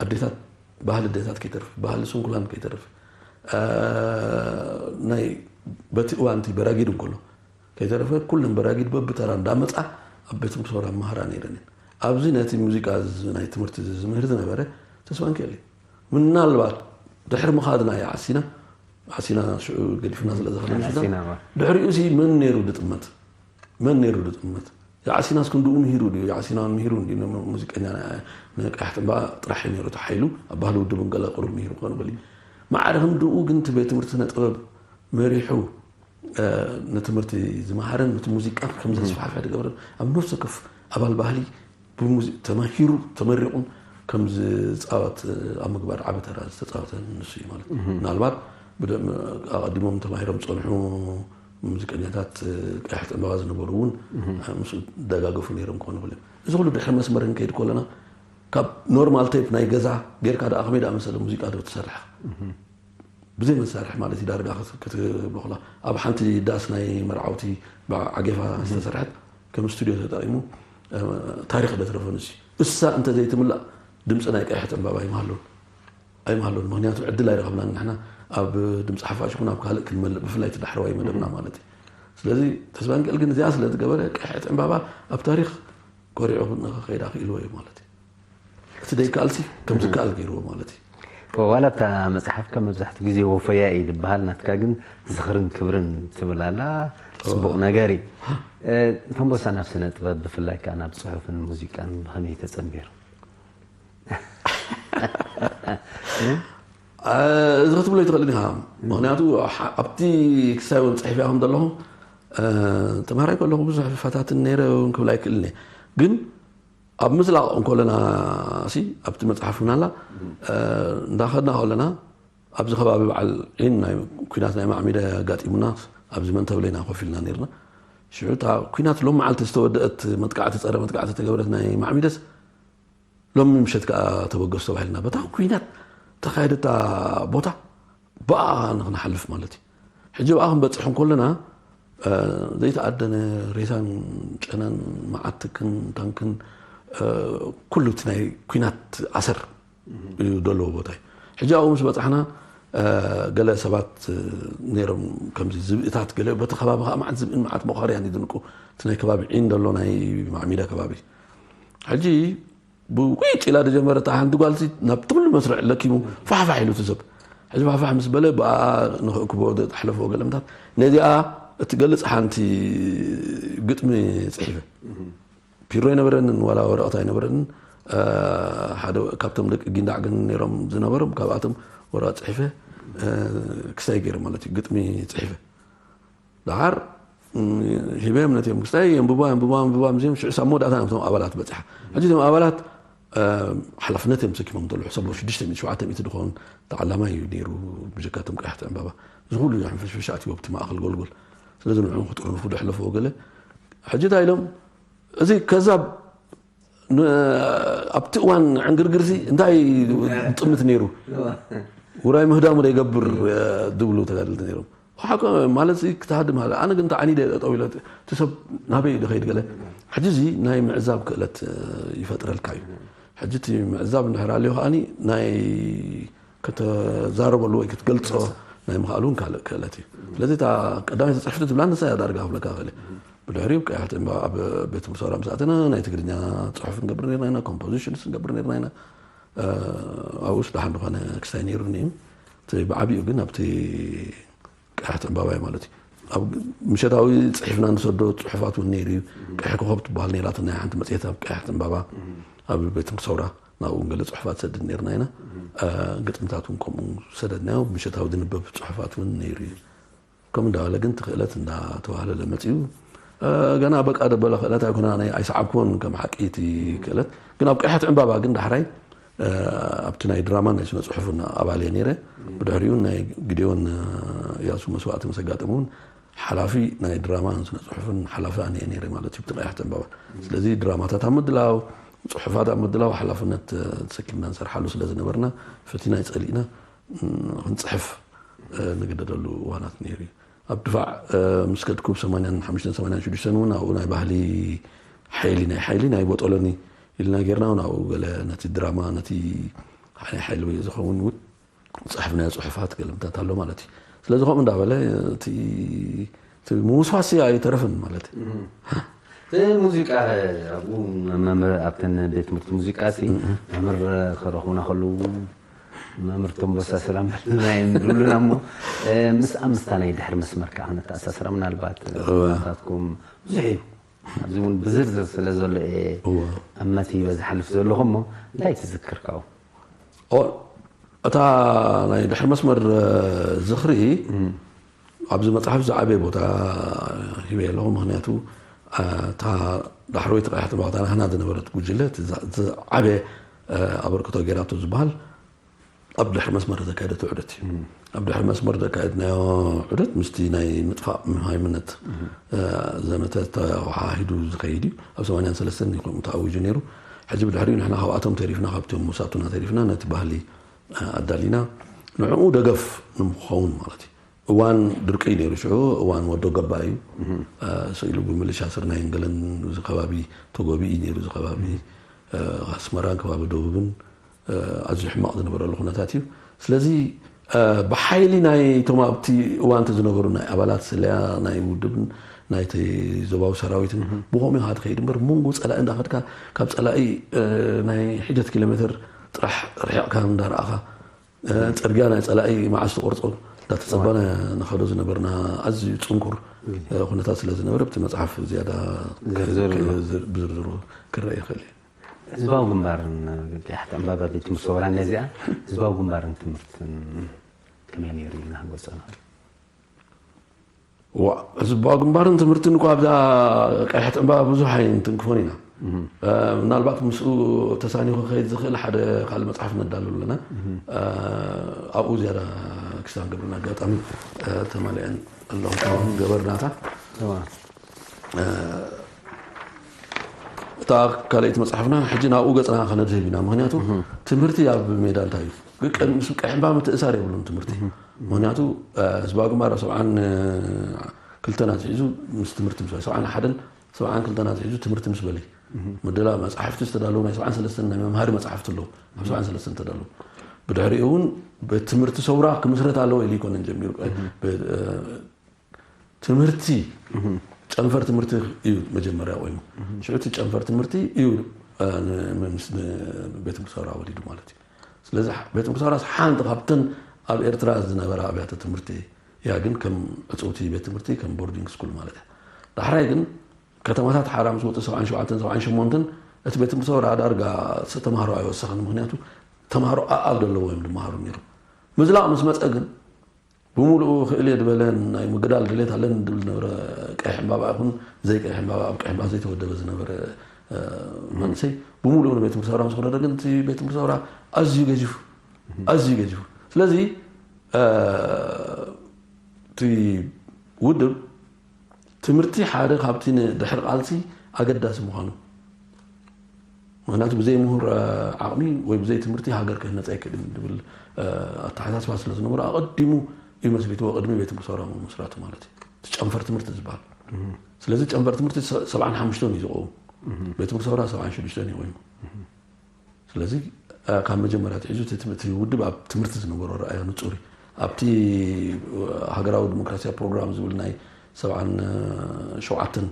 ኣዴታት፣ ባህሊ ኣዴታት ከይተርፍ፣ ባህሊ ስንኩላን ከይተርፍ፣ ናይ በቲ እዋን እቲ በራጊድ እንከሎ ከይተረፈ ኩለን በራጊድ በብተራ እንዳመፃ ኣብ ቤት ትምህርቲ ሰውራ መሃራ ነይረን እየን። ኣብዚ ነቲ ሙዚቃ ናይ ትምህርቲ ዝምህር ዝነበረ ተስፋንኪኤል እዩ። ምናልባት ድሕሪ ምኻድና እያ ዓሲና ዓሲና ሽዑ ገዲፍና ስለ ዝኸደ ድሕሪኡ ሲ መን ነይሩ ድጥመት? መን ነይሩ ድጥመት? የዓሲናስ ክንድኡ ምሂሩ ድዩ? የዓሲና ምሂሩ እንዲ ሙዚቀኛ ንቀያሕቲ እምባ ጥራሕ እዩ ነይሩ። እቲ ሓይሉ ኣብ ባህሊ ውድብ እንገለ ቅሩብ ምሂሩ ክኾን ይኽእል እዩ። ማዕረ ክንድኡ ግን እቲ ቤት ትምህርቲ ስነ ጥበብ መሪሑ ንትምህርቲ ዝመሃረን ነቲ ሙዚቃ ከም ዘስፋሕፍሕ ዝገበረን ኣብ ነፍሲ ወከፍ ኣባል ባህሊ ተማሂሩ ተመሪቑን ከም ዝፃወት ኣብ ምግባር ዓቢ ተራ ዝተፃወተ ንሱ እዩ ማለት እዩ። ምናልባት ኣቐዲሞም ተማሂሮም ዝፀንሑ ሙዚቀኛታት ቀያሕቲ ዕምባባ ዝነበሩ እውን ምስኡ ደጋገፉ ነይሮም ክኾኑ ይኽእሉ እዮም። እዚ ኩሉ ድሕሪ መስመር ክንከይድ ከለና ካብ ኖርማል ቴፕ ናይ ገዛ ጌርካ ደኣ ከመይ ደኣ መሰለ ሙዚቃ ዶ ትሰርሕ? ብዘይ መሳርሒ ማለት እዩ። ዳርጋ ክትብሎ ከላ ኣብ ሓንቲ ዳስ ናይ መርዓውቲ ብዓጌፋ ዝተሰርሐት ከም ስቱድዮ ተጠቒሙ ታሪክ ዘትረፈ ንሱ እዩ። እሳ እንተዘይትምላእ ድምፂ ናይ ቀይሕቲ ዕምባባ ኣይምሃሉን ኣይምሃሉን። ምክንያቱ ዕድል ኣይረኸብናን ንሕና ኣብ ድምፂ ሓፋሽ ይኹን ኣብ ካልእ ክንመልእ ብፍላይ እቲ ዳሕረዋይ መደብና ማለት እዩ። ስለዚ ተስፋንቅኤል ግን እዚኣ ስለ ዝገበረ ቀይሕቲ ዕምባባ ኣብ ታሪክ ኮሪዑ ንክኸይድ ኣኽኢልዎ እዩ ማለት እዩ። እቲ ደይከኣልሲ ከም ዝከኣል ገይርዎ ማለት እዩ። ዋላ እታ መፅሓፍካ መብዛሕትኡ ግዜ ወፈያ እዩ ዝበሃል፣ ናትካ ግን ዝኽርን ክብርን ትብል ኣላ። ፅቡቕ ነገር እዩ። ተንቦሳ ናብ ስነ ጥበብ ብፍላይ ከዓ ናብ ፅሑፍን ሙዚቃን ብኸመይ ተፀንቢሩ? እዚ ክትብሎ ይትኽእል ኢኻ። ምክንያቱ ኣብቲ ክሳይ እውን ፅሒፍያ ከም ዘለኹ ተምሃራይ ከለኹ ብዙሕ ፈታትን ነይረ እውን ክብል ኣይክእልን እየ። ግን ኣብ ምዝላቕ እንከለና ሲ ኣብቲ መፅሓፍ እውን ኣላ እንዳኸድና ከለና ኣብዚ ከባቢ በዓል ዒን ናይ ኩናት ናይ ማዕሚደ ኣጋጢሙና ኣብዚ መንተብለይና ኮፍ ኢልና ነይርና። ሽዑ እታ ኩናት ሎም መዓልቲ ዝተወደአት መጥቃዕቲ ፀረ መጥቃዕቲ ተገብረት ናይ ማዕሚደስ ሎሚ ምሸት ከዓ ተበገሱ ተባሂልና በታ ኩናት ተኻየደታ ቦታ ብኣ ንክንሓልፍ ማለት እዩ። ሕጂ ብኣ ክንበፅሕ እንከለና ዘይተኣደነ ሬሳን ጨናን መዓትክን ታንክን ኩሉ እቲ ናይ ኩናት ኣሰር እዩ ዘለዎ ቦታ እዩ። ሕጂ ኣብኡ ምስ በፃሕና ገለ ሰባት ነይሮም፣ ከምዚ ዝብእታት ገለ በቲ ከባቢ ከዓ መዓት ዝብእን መዓት መዃርያን ይድንቁ። እቲ ናይ ከባቢ ዒን ዘሎ ናይ ማዕሚዳ ከባቢ ሕጂ ብቁጭ ኢላ ዝጀመረ እታ ሓንቲ ጓልሲ ናብቲ ኩሉ መስርዕ ለኪሙ ፋሕፋሕ ኢሉ እቲ ሰብ። ሕጂ ፋሕፋሕ ምስ በለ ብኣ ንኽእክቦ ዝሓለፈ ገለምታት ነዚኣ እትገልጽ ሓንቲ ግጥሚ ጽሒፈ። ፒሮ ኣይነበረንን ዋላ ወረቐት ኣይነበረንን። ሓደ ካብቶም ደቂ ጊንዳዕ ግን ነይሮም ዝነበሮም ካብኣቶም ወረቐት ጽሒፈ ክስታይ ገይረ ማለት እዩ ግጥሚ ጽሒፈ። ደሓር ሂበዮም ነቲኦም ክስታይ የንብባ የንብባ የንብባ ምስዮም ሽዑ ሳብ መወዳእታ እዮም እቶም ኣባላት በፂሓ። ሕጂ እቶም ኣባላት ሓላፍነት እዮም ተሰኪሞም ዘለዉ። ሕሰቦ ሽዱሽተ ሚእቲ ሸውዓተ ሚእቲ ዝኸውን ተዓላማይ እዩ ነይሩ። ብጀካ እቶም ቀያሕቲ ዕምባባ እዚ ኩሉ ሕንፍሽፍሽ ኣትዎ ኣብቲ ማእኸል ጎልጎል። ስለዚ ንዕኦም ክጥርንፉ ደሕለፍዎ ገለ ሕጂ እንታይ ኢሎም እዚ ከዛብ ኣብቲ እዋን ዕንግርግርሲ እንታይ ጥምት ነይሩ ውራይ ምህዳሙ ዘይገብር ዝብሉ ተጋደልቲ ነይሮም። ሓቆ ማለት ክተሃድም ሃለ ኣነ ግን ተዓኒደ ጠጠው ኢለ እቲ ሰብ ናበይ ድኸይድ ገለ ሕጂ እዚ ናይ ምዕዛብ ክእለት ይፈጥረልካ እዩ። ሕጂ እቲ ምዕዛብ እንድሕር ኣልዮ ከዓኒ ናይ ከተዛረበሉ ወይ ክትገልፆ ናይ ምኽኣል እውን ካልእ ክእለት እዩ። ስለዚ እታ ቀዳመይቲ ተፅሕፍቲ ትብላ ንሳ እያ ዳርጋ ክብለካ ክእል። ብድሕሪኡ ቀያሕቲ እምባ ኣብ ቤት ትምህርቲ ሰውራ ምስ ኣተና ናይ ትግርኛ ፅሑፍ ንገብር ነርና ኢና፣ ኮምፖዚሽንስ ንገብር ነርና ኢና። ኣብኡስ ደሓን ዝኾነ ክስታይ ነይሩኒ እዩ። እቲ ብዓቢኡ ግን ኣብቲ ቀያሕቲ ዕምባባ እዩ ማለት እዩ። ኣብ ምሸታዊ ፅሒፍና ንሰዶ ፅሑፋት እውን ነይሩ እዩ። ቀይሕ ኮኸብ ትበሃል ነይራትና ሓንቲ መፅሄት ኣብ ቀያሕቲ ዕምባባ ኣብ ቤት ትምህርቲ ሰውራ ናብኡ እውን ገለ ፅሑፋት ሰድድ ነርና ኢና። ግጥምታት እውን ከምኡ ሰደድናዮ ምሸታዊ ዝንበብ ፅሑፋት እውን ነይሩ እዩ። ከም እንዳበለ ግን እቲ ክእለት እንዳተዋህለለ መፂኡ። ገና በቃ ደበለ ክእለት ኣይኮነ ኣነ ኣይሰዓብኩዎን ከም ሓቂ እቲ ክእለት ግን ኣብ ቀያሕቲ ዕምባባ ግን ዳሕራይ ኣብቲ ናይ ድራማን ናይ ስነ ፅሑፍን ኣባል እየ ነይረ። ብድሕሪኡ ናይ ግዴዎን እያሱ መስዋእቲ ምስ ኣጋጠመ እውን ሓላፊ ናይ ድራማን ስነ ፅሑፍን ሓላፊ ኣነ እየ ነይረ ማለት እዩ ብቲ ቀያሕቲ ዕምባባ። ስለዚ ድራማታት ኣብ ምድላው፣ ፅሑፋት ኣብ ምድላው ሓላፍነት ተሰኪምና ንሰርሓሉ ስለ ዝነበርና ፈቲና ይፀሊእና ክንፅሕፍ ንግደደሉ እዋናት ነይሩ እዩ። ኣብ ድፋዕ ምስ ከድኩ ብ ሰማንያን ሓሙሽተን ሰማንያን ሽዱሽተን እውን ኣብኡ ናይ ባህሊ ሓይሊ ናይ ሓይሊ ናይ ቦጦሎኒ ኢልና ጌርና እውን ኣብኡ ገለ ነቲ ድራማ ነቲ ናይ ሓይሊ ወይ ዝኸውን እውን ዝፀሓፍናዮ ፅሑፋት ገለምታት ኣሎ ማለት እዩ። ስለዚ ከምኡ እንዳበለ እቲ እቲ ምውስዋስ ኣይተረፍን ማለት እዩ። እቲ ሙዚቃ ኣብኡ መምህር ኣብተን ቤት ትምህርቲ ሙዚቃ ሲ መምህር ከረኹና ከለዉ መምህር ቶምቦሳ ሰላም በልናዮም ድብሉና እሞ ምስ ኣምስታ ናይ ድሕሪ መስመር ከዓ ክነተኣሳስራ ምናልባት ታትኩም ብዙሕ እዩ ኣብዚ እውን ብዝርዝር ስለ ዘሎ እየ ኣብ መትይበ ዝሓልፍ ዘለኹ እሞ እንታይ ትዝክር ካብኡ እታ ናይ ድሕሪ መስመር ዝኽሪ ኣብዚ መፅሓፍ ዝዓበየ ቦታ ሂበ ኣለኹ። ምክንያቱ እታ ዳሕረወይቲ ቀያሕቲ ባታ ናህና ዝነበረት ጉጅለ ዝዓበየ ኣበርክቶ ገይራቶ ዝበሃል ኣብ ድሕሪ መስመር ዘካየደት ውዕደት እዩ። ኣብ ድሕሪ መስመር ዘካየድናዮ ውዕደት ምስቲ ናይ ምጥፋእ ሃይምነት ዘመተ ተዋሃሂዱ ዝኸይድ እዩ። ኣብ ሰማንያን ሰለስተን ከምኡ ተኣዊጁ ነይሩ። ሕጂ ብድሕሪኡ ንሕና ካብኣቶም ተሪፍና ካብቶም መሳቱና ተሪፍና ነቲ ባህሊ ኣዳሊና ንዕኡ ደገፍ ንምኸውን ማለት እዩ። እዋን ድርቂ እዩ ነይሩ ሽዑ እዋን ወዶ ገባ እዩ። ስኢሉ ብምልሻ ስርናይን ገለን እዚ ከባቢ ተጎቢ እዩ ነይሩ እዚ ከባቢ ኣስመራን ከባቢ ደቡብን ኣዝዩ ሕማቕ ዝነበረሉ ኩነታት እዩ። ስለዚ ብሓይሊ ናይ ቶም ኣብቲ እዋንቲ ዝነበሩ ናይ ኣባላት ስለያ ናይ ውድብን ናይቲ ዞባዊ ሰራዊትን ብኸምኡ ኢኻ ትኸይድ እምበር መንጎ ፀላኢ እንዳኸድካ ካብ ፀላኢ ናይ ሒደት ኪሎ ሜትር ጥራሕ ርሒቕካ እንዳረኣኻ ፅርግያ ናይ ፀላኢ መዓስ ተቆርፆ እንዳተፀበና ንኸዶ ዝነበርና ኣዝዩ ፅንኩር ኩነታት ስለ ዝነበረ ብቲ መፅሓፍ ዝያዳ ብዝርዝሩ ክረአ ይኽእል እዩ። ህዝባዊ ግንባርን ቀያሕቲ ዕምባባ ቤት ትምህርቲ ሰውራን ነዚኣ ህዝባዊ ግንባርን ትምህርትን ከመይ ነይሩ ኢልና ክንገልፆ ንኽእል። ህዝባዊ ግንባርን ትምህርትን እኳ ኣብዛ ቀያሕቲ ዕምባባ ብዙሕ ኣይንትንክፎን ኢና። ምናልባት ምስኡ ተሳኒኹ ክኸይድ ዝኽእል ሓደ ካልእ መፅሓፍ ነዳሉ ኣለና። ኣብኡ ዝያዳ ክስታን ገብርና ኣጋጣሚ ተማሊአን ኣለኹ ገበርናታ እታ ካልኣይቲ መፅሓፍና ሕጂ ናብኡ ገፅና ከነድህብ ኢና። ምክንያቱ ትምህርቲ ኣብ ሜዳ እንታይ እዩ? ግን ቅድሚ ምስ ቀይሕ ዕምባባ ምትእሳር የብሉን ትምህርቲ። ምክንያቱ ህዝባዊ ግንባር ኣብ ሰብዓን ክልተን ኣትሒዙ ምስ ትምህርቲ ምስ ሰብዓን ሓደን ሰብዓን ክልተን ኣትሒዙ ትምህርቲ ምስ በለ ምድላ መፅሓፍቲ ዝተዳለዉ ናይ ሰብዓን ሰለስተን ናይ መምሃሪ መፅሓፍቲ ኣለዉ። ኣብ ሰብዓን ሰለስተን ተዳለዉ። ብድሕሪኡ እውን ቤት ትምህርቲ ሰውራ ክምስረት ኣለዎ ኢሉ ኣይኮነን ጀሚሩ። ትምህርቲ ጨንፈር ትምህርቲ እዩ መጀመርያ ኮይኑ ሽዑ እቲ ጨንፈር ትምህርቲ እዩ። ንቤት ትምህርቲ ሰውራ ወሊዱ ማለት እዩ። ስለዚ ቤት ትምህርቲ ሰውራ ሓንቲ ካብተን ኣብ ኤርትራ ዝነበራ ኣብያተ ትምህርቲ እያ፣ ግን ከም ዕፅውቲ ቤት ትምህርቲ ከም ቦርዲንግ ስኩል ማለት እያ። ዳሕራይ ግን ከተማታት ሓራ ምስ ወፁ ሰብዓን ሸውዓተን ሰብዓን ሸሞንተን እቲ ቤት ትምህርቲ ሰውራ ዳርጋ ተምሃሮ ኣይወሰኸን። ምክንያቱ ተምሃሮ ኣኣል ዘለዎ እዮም ዝመሃሩ ነይሮም። ምዝላቕ ምስ መፀ ግን ብምሉኡ ክእል እየ ዝበለን ናይ ምግዳል ድሌት ኣለን ዝብል ዝነበረ ቀይሕ ዕምባባ ይኹን ዘይቀይሕ ዕምባባ ኣብ ቀይሕ ዕምባባ ዘይተወደበ ዝነበረ መንእሰይ ብምሉኡ ንቤት ትምህርቲ ሰውራ ምስ ወረደ ግን እቲ ቤት ትምህርቲ ሰውራ ኣዝዩ ገዚፉ ኣዝዩ ገዚፉ። ስለዚ እቲ ውድብ ትምህርቲ ሓደ ካብቲ ንድሕሪ ቃልሲ ኣገዳሲ ምዃኑ ምክንያቱ ብዘይ ምሁር ዓቕሚ ወይ ብዘይ ትምህርቲ ሃገር ክህነፅ ኣይክእልን ዝብል ኣተሓሳስባ ስለ ዝነበሮ ኣቐዲሙ እዩ መስሪትዎ ቅድሚ ቤት ትምህርቲ ሰውራ ምምስራቱ ማለት እዩ። እቲ ጨንፈር ትምህርቲ ዝበሃል ስለዚ ጨንፈር ትምህርቲ ሰብዓን ሓሙሽተን እዩ ዝቐውም። ቤት ትምህርቲ ሰውራ ሰብዓን ሽዱሽተን እዩ ኮይኑ ስለዚ ካብ መጀመርያ ትሒዙ እቲ ውድብ ኣብ ትምህርቲ ዝነበሮ ረኣዮ ንፁር እዩ። ኣብቲ ሃገራዊ ዲሞክራሲያዊ ፕሮግራም ዝብል ናይ ሰብዓን ሸውዓተን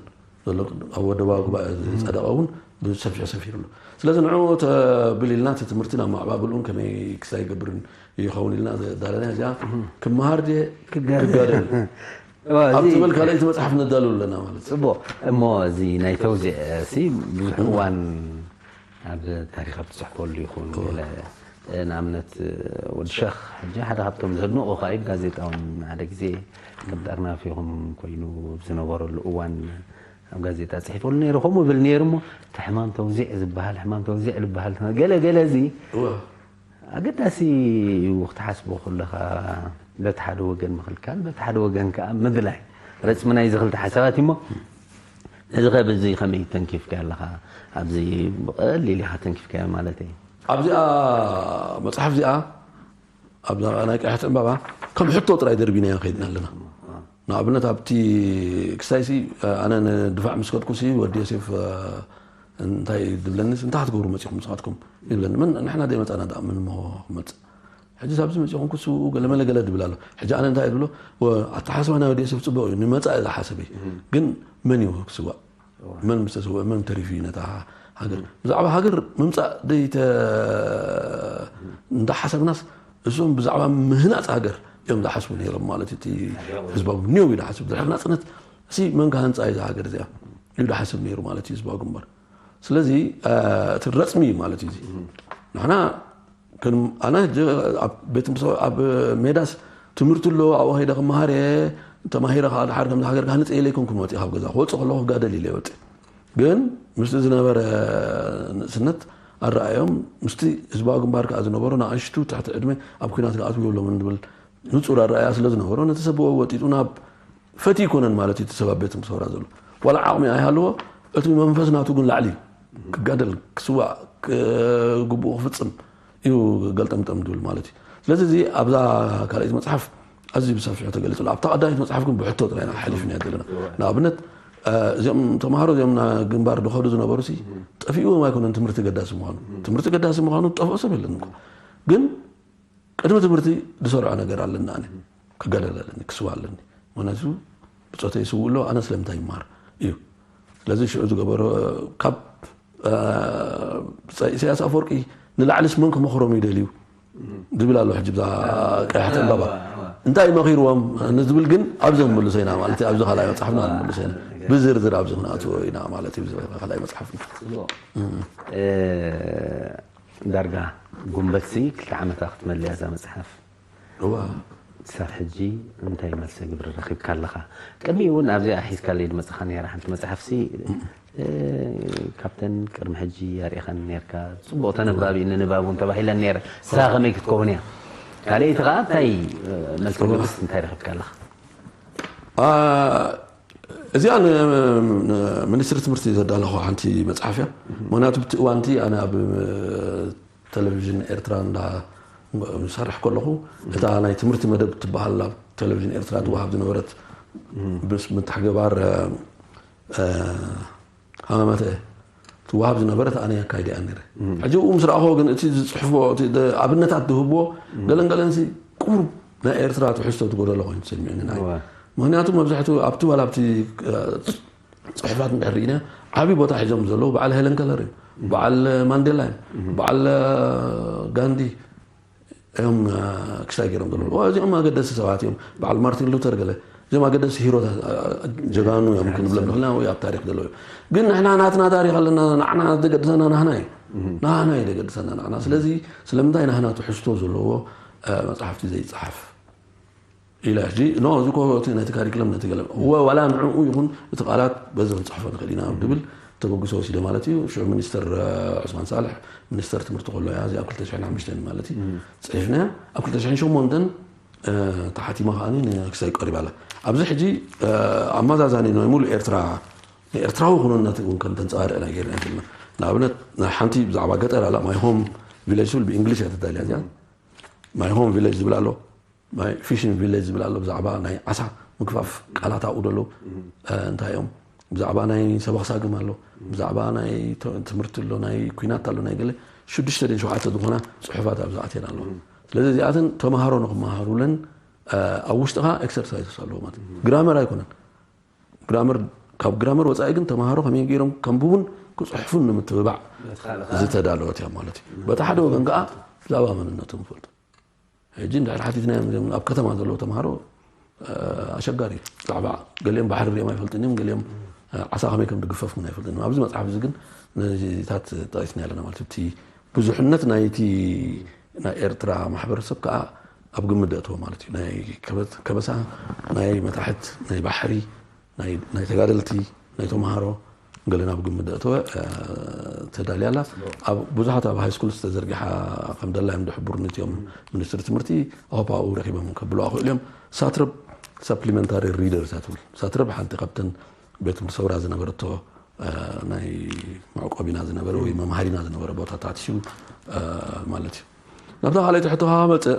ዘሎ ኣብ ወደባዊ ጉባኤ ዝፀደቐ እውን ብሰፊሑ ሰፊሩ ኣሎ። ስለዚ ንዑ ተብል ኢልና እቲ ትምህርቲ ናብ ማዕባብልኡን ከመይ ክስታይ ይገብርን ይኸውን ኢልና ዘዳለና እዚኣ ክመሃር ድየ ክጋደል ኣብ ትበል ካልኣይቲ መፅሓፍ ነዳሉ ኣለና ማለት እዩ። ፅቡቕ እሞ እዚ ናይ ተውዚዕ ሲ ብዙሕ እዋን ኣብ ታሪኽ ኣብ ትፅሕፈሉ ይኹን ገለ ንኣብነት ወዲ ሸኽ ሕጂ ሓደ ካብቶም ዘድንቑ ከዓ እዩ ጋዜጣ እውን ሓደ ግዜ ከም ጠርናፊኹም ኮይኑ ዝነበረሉ እዋን ኣብ ጋዜጣ ፅሒፈሉ ነይሩ ከምኡ ብል ነይሩ እሞ እቲ ሕማም ተውዚዕ ዝበሃል ሕማም ተውዚዕ ዝበሃል ገለ ገለ እዚ ኣገዳሲ እዩ ክትሓስቦ ከለኻ በቲ ሓደ ወገን ምኽልካል በቲ ሓደ ወገን ከዓ ምድላይ ረፅሚ ናይ ዝኽልተ ሓሳባት እሞ እዚ ኸ ብዚ ከመይ ተንኪፍካ ኣለኻ ኣብዚ ብቐሊል ኢኻ ተንኪፍካዮ ማለት እዩ ኣብዚኣ መፅሓፍ እዚኣ ኣብዛ ናይ ቀያሕቲ ዕምባባ ከም ሕቶ ጥራይ ደርቢናዮ ከይድና ኣለና ንኣብነት ኣብቲ ክሳይሲ ኣነ ንድፋዕ ምስ ከድኩሲ ወዲ ዮሴፍ እንታይ ድብለኒ እንታይ ክትገብሩ መፂኹም ንስኻትኩም ይብለኒ ምን ንሕና ደይመፃና ዳ ምን ሞ ክመፅእ ሕጂ ኣብዚ መፂኹም ክስውኡ ገለመለ ገለ ድብል ኣሎ ሕጂ ኣነ እንታይ ድብሎ ኣተሓስባ ናይ ወዲ ዮሴፍ ፅቡቅ እዩ ንመፃኢ ዝሓሰብ እዩ ግን መን እዩ ክስዋእ መን ምስተሰውአ መን ተሪፉ እዩ ነታ ሃገር ብዛዕባ ሃገር ምምፃእ ደይተ እንዳሓሰብናስ እሶም ብዛዕባ ምህናፅ ሃገር እዮም ዝሓስቡ ነይሮም ማለት እቲ ህዝባዊ ኒው እዩ ዝሓስብ ድሕሪ ናፅነት እሲ መን ክሃንፃ እዩ ሃገር እዚኣ እዩ ዝሓስብ ነይሩ ማለት እዩ ህዝባዊ ግንባር ስለዚ እቲ ረፅሚ ማለት እዩ ንሕና ኣነ ኣብ ሜዳስ ትምህርቲ ኣሎ ኣብኡ ከይደ ክመሃር እየ ተማሂረ ከዓ ድሓር ከምዚ ሃገር ክሃንፅ ኢለ ኣይኮንኩን ወፂእ ካብ ገዛ ክወፅእ ከለኩ ክጋደል ኢለ ወፅእ ግን ምስቲ ዝነበረ ንእስነት ኣረኣዮም ምስቲ ህዝባዊ ግንባር ከዓ ዝነበሩ ንኣሽቱ ትሕቲ ዕድመ ኣብ ኩናት ክኣትዉ የብሎምን ዝብል ንፁር ኣረኣያ ስለ ዝነበሮ ነቲ ሰብ ወጢጡ ናብ ፈትዩ ኣይኮነን ማለት እዩ እቲ ሰብ ኣብ ቤት ትምህርቲ ሰውራ ዘሎ ዋላ ዓቕሚ ኣይሃለዎ እቲ መንፈስ ናቱ ግን ላዕሊ እዩ ክጋደል ክስዋእ ግቡኡ ክፍፅም እዩ ገልጠምጠም ዝብል ማለት እዩ ስለዚ እዚ ኣብዛ ካልኣይቲ መፅሓፍ ኣዝዩ ብሰፊሑ ተገሊፁ ኣሎ ኣብታ ቀዳሚት መፅሓፍ ግን ብሕቶ ጥራይ ኢና ሓሊፍናዮ ዘለና ንኣብነት እዚኦም ተምሃሮ እዚኦም ግንባር ዝኸዱ ዝነበሩ ሲ ጠፊእዎም ኣይኮነን ትምህርቲ ገዳሲ ምዃኑ ትምህርቲ ገዳሲ ምዃኑ ጠፍኦ ሰብ የለን እኮ ግን ቅድሚ ትምህርቲ ዝሰርዖ ነገር ኣለኒ ኣነ ክጋደል ኣለኒ ክስዋ ኣለኒ ምክንያቱ ብፆተይ ይስውእ ኣሎ ኣነ ስለምንታይ ይማር እዩ ስለዚ ሽዑ ዝገበሮ ካብ ብፃይ ኢሳያስ ኣፈወርቂ ንላዕሊስ መን ክመኽሮም ይደልዩ ዝብል ኣሎ ሕጂ ብዛ ቀያሕቲ ዕምባባ እንታይ መኺርዎም ንዝብል ግን ኣብዚ ክንምልሶ ኢና ማለት ኣብዚ ካልኣይ መፅሓፍና ክንምልሶ ኢና ብዝርዝር ኣብዚ ክንኣትዎ ኢና ማለት እዩ ካልኣይ መፅሓፍና ዳርጋ ጉንበትሲ ክልተ ዓመታ ክትመልያ እዛ መፅሓፍ እዋ ክሳብ ሕጂ እንታይ መልሰ ግብሪ ረኺብካ ኣለኻ ቅድሚኡ እውን ኣብዚኣ ሒዝካለይ ዝመፅኻ ነራ ሓንቲ መፅሓፍሲ ካብተን ቅድሚ ሕጂ ኣርኢኻን ነርካ ፅቡቕ ተነባቢ ንንባብ እውን ተባሂለን ነረ ንስኻ ከመይ ክትከውን እያ ካልኣይቲ ከዓ እንታይ መልሰ ግብርስ እንታይ ረኺብካ ኣለኻ እዚኣ ንሚኒስትሪ ትምህርቲ ዘዳለኹ ሓንቲ መፅሓፍ እያ ምክንያቱ ብቲ እዋንቲ ኣነ ኣብ ቴሌቪዥን ኤርትራ እንዳ ዝሰርሕ ከለኹ እታ ናይ ትምህርቲ መደብ ትበሃል ኣብ ቴሌቪዥን ኤርትራ ትወሃብ ዝነበረት ምስ ምትሕግባር ሃማማተ ትወሃብ ዝነበረት ኣነ ኣካይደ እያ ነይረ። ሕጂ ብኡ ምስ ረኣኹዎ ግን እቲ ዝፅሕፍዎ፣ እቲ ደ-፣ ኣብነታት ዝህብዎ ገለን ገለን ሲ ቁሩብ ናይ ኤርትራ ትሕዝቶ ትጎደሎ ኮይኑ ተሰሚዑኒ ንዓይ። እወ። ምኽንያቱ መብዛሕትኡ ኣብቲ ዋላ ኣብቲ፣ እ፣ ጽሑፋት እንድሕር ርኢና ዓብዪ ቦታ ሒዞም ዘለዉ በዓል ሄለን ከለር እዮም። በዓል ማንዴላ እዮም። በዓል፣ እ፣ ጋንዲ እዮም፣ እ፣ ክስታይ ገይሮም ዘለዉ። እዚኦም ኣገደስቲ ሰባት እዮም። በዓል ማርቲን ሉተር ገለ እዚኦም ኣገደስቲ ሂሮታት፣ እ፣ ጀጋኑ እዮም ክንብሎም ንኽእል ኢና ወይ ኣብ ታሪኽ ዘለዉ እዮም። ግን ንሕና ናትና ታሪኽ ኣለና፣ ንዓና ዘገድሰና ናህና እዩ። ናህና እዩ ዘገድሰና ንዓና። ስለዚ ስለምንታይ ናህና ትሕዝቶ ዘለዎ፣ እ፣ መጽሓፍቲ ዘይጸሓፍ? ኢለ ሕጂ፣ ኖ፣ እዚ እኮ እቲ ነቲ ካሪክለም ነቲ ገለ፣ እወ፣ ዋላ ንዕኡ ይኹን እቲ ቃላት በዚ ክንጽሕፎ ንኽእል ኢና ዝብል ተበግሶ ወሲደ ማለት እዩ። ሽዑ ሚኒስተር፣ እ፣ ዑስማን ሳልሕ ሚኒስተር ትምህርቲ ከሎ እያ፣ እዚኣ ኣብ ክልተ ሽሕን ሓሙሽተን ማለት እዩ፣ ጽሒፍናያ። ኣብ ክልተ ሽሕን ሸሞንተን፣ እ፣ ተሓቲማ ከኣ ንክሳይ ቀሪባ ኣላ። ኣብዚ ሕጂ፣ እ፣ ኣመዛዛኒ ናይ ሙሉእ ኤርትራ፣ ንኤርትራዊ ኩነነት እውን ከም ተንጸባርቕ ኢና ጌርና ዘለና። ንኣብነት፣ ናይ ሓንቲ ብዛዕባ ገጠር ኣላ፣ ማይ ሆም ቪሌጅ ትብል ብእንግሊሽ እያ ተዳልያ እዚኣ። ማይ ሆም ቪሌጅ ዝብል ኣሎ። ናይ ፊሽን ቪሌጅ ዝብል ኣሎ፣ ብዛዕባ ናይ ዓሳ ምግፋፍ ቃላት ኣብኡ ደሎ፣ እ፣ እንታይ እዮም? ብዛዕባ ናይ ሰበኽ ሳግም ኣሎ፣ ብዛዕባ ናይ ተ-፣ ትምህርቲ ኣሎ፣ ናይ ኲናት ኣሎ፣ ናይ ገለ ሽዱሽተ ድን ሸውዓተ ዝኾና ጽሑፋት ኣብዚ ኣትየን ኣለዋ። ስለዚ እዚኣተን ተምሃሮ ንኽመሃሩለን፣ እ፣ ኣብ ውሽጥኻ ኤክሰርሳይዝስ ኣለዎ ማለት እዩ። ግራመር ኣይኮነን። ግራመር፣ ካብ ግራመር ወጻኢ ግን ተምሃሮ ከመይ ገይሮም ከንብቡን ክጽሕፉን ንምትብባዕ በቲ ካልእ ከዓ ዝተዳለወት እያ ማለት እዩ። በቲ ሓደ ወገን ከዓ ብዛዕባ መንነቶም ይፈልጡ። ሕጂ እንድሕር ሓቲትናዮም እዞም ኣብ ከተማ ዘለዉ ተምሃሮ፣ እ፣ ኣሸጋሪ እዩ። ብዛዕባ ገሊኦም ባሕሪ ሪኦም ኣይፈልጡን እዮም፣ ገሊኦም፣ እ፣ ዓሳ ከመይ ከም ዝግፈፍ እውን ኣይፈልጡን እዮም። ኣብዚ መጽሓፍ እዚ ግን ነዚታት ጠቒስና ኣለና ማለት እዩ። እቲ ብዙሕነት ናይቲ ናይ ኤርትራ ማሕበረሰብ ከዓ ኣብ ግምት ዘእተወ ማለት እዩ። ናይ ከበ-፣ ከበሳ፣ ናይ መታሕት፣ ናይ ባሕሪ፣ ናይ፣ ናይ ተጋደልቲ፣ ናይ ተምሃሮ ገለ ናብ ግምት ዘእተወ፣ እ፣ ተዳልያ ኣላ። ኣብ ብዙሓት ኣብ ሃይ ስኩል ዝተዘርግሓ ከም ደላዮም ዝሕብሩኒ እቲኦም ሚኒስትሪ ትምህርቲ፣ ኣሆፓኡ ረኺቦም ከብልዋ ክእሉ እዮም። ሳትረብ ሳፕሊመንታሪ ሪደርስ እያ ትብል። ሳትረብ ሓንቲ ካብተን ቤት ትምህርቲ ሰውራ ዝነበረቶ፣ እ፣ ናይ መዕቆቢና ዝነበረ ወይ መምሃሪና ዝነበረ ቦታታት እዩ፣ እ፣ ማለት እዩ። ናብታ ካልኣይቲ ሕቶ ከዓ መፅእ፣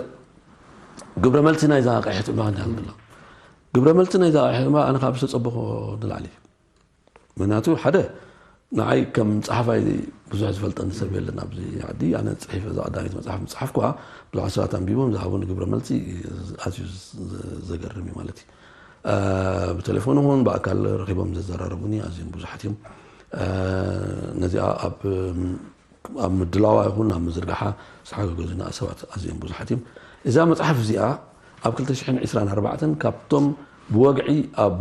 ግብረ መልሲ ናይዛ ቀይሕቲ እምባ ክንደይ ኣሎ? ግብረ መልሲ ናይዛ ቀይሕቲ እምባ ኣነ ካብ ዝተፀበኹ ንላዕሊ እዩ። ምክንያቱ ሓደ ንዓይ ከም ጸሓፋይ ብዙሕ ዝፈልጠኒ ሰብ የለን ኣብዚ ዓዲ። ኣነ ጽሒፈ እዛ ቀዳመይቲ መጽሓፍ ምጽሓፍ ከኣ ብዙሓት ሰባት ኣንቢቦም ዝሃቡኒ ግብረ መልሲ ኣዝዩ ዘ-፣ ዘገርም እዩ ማለት እዩ። እ፣ ብቴሌፎን ይኹን ብኣካል ረኺቦም ዘዘራረቡኒ ኣዝዮም ብዙሓት እዮም። እ፣ ነዚኣ ኣብ፣ ኣብ ምድላዋ ይኹን ኣብ ምዝርጋሓ ዝሓገዙና ሰባት ኣዝዮም ብዙሓት እዮም። እዛ መጽሓፍ እዚኣ ኣብ ክልተ ሽሕን ዕስራን ኣርባዕተን ካብቶም ብወግዒ ኣብ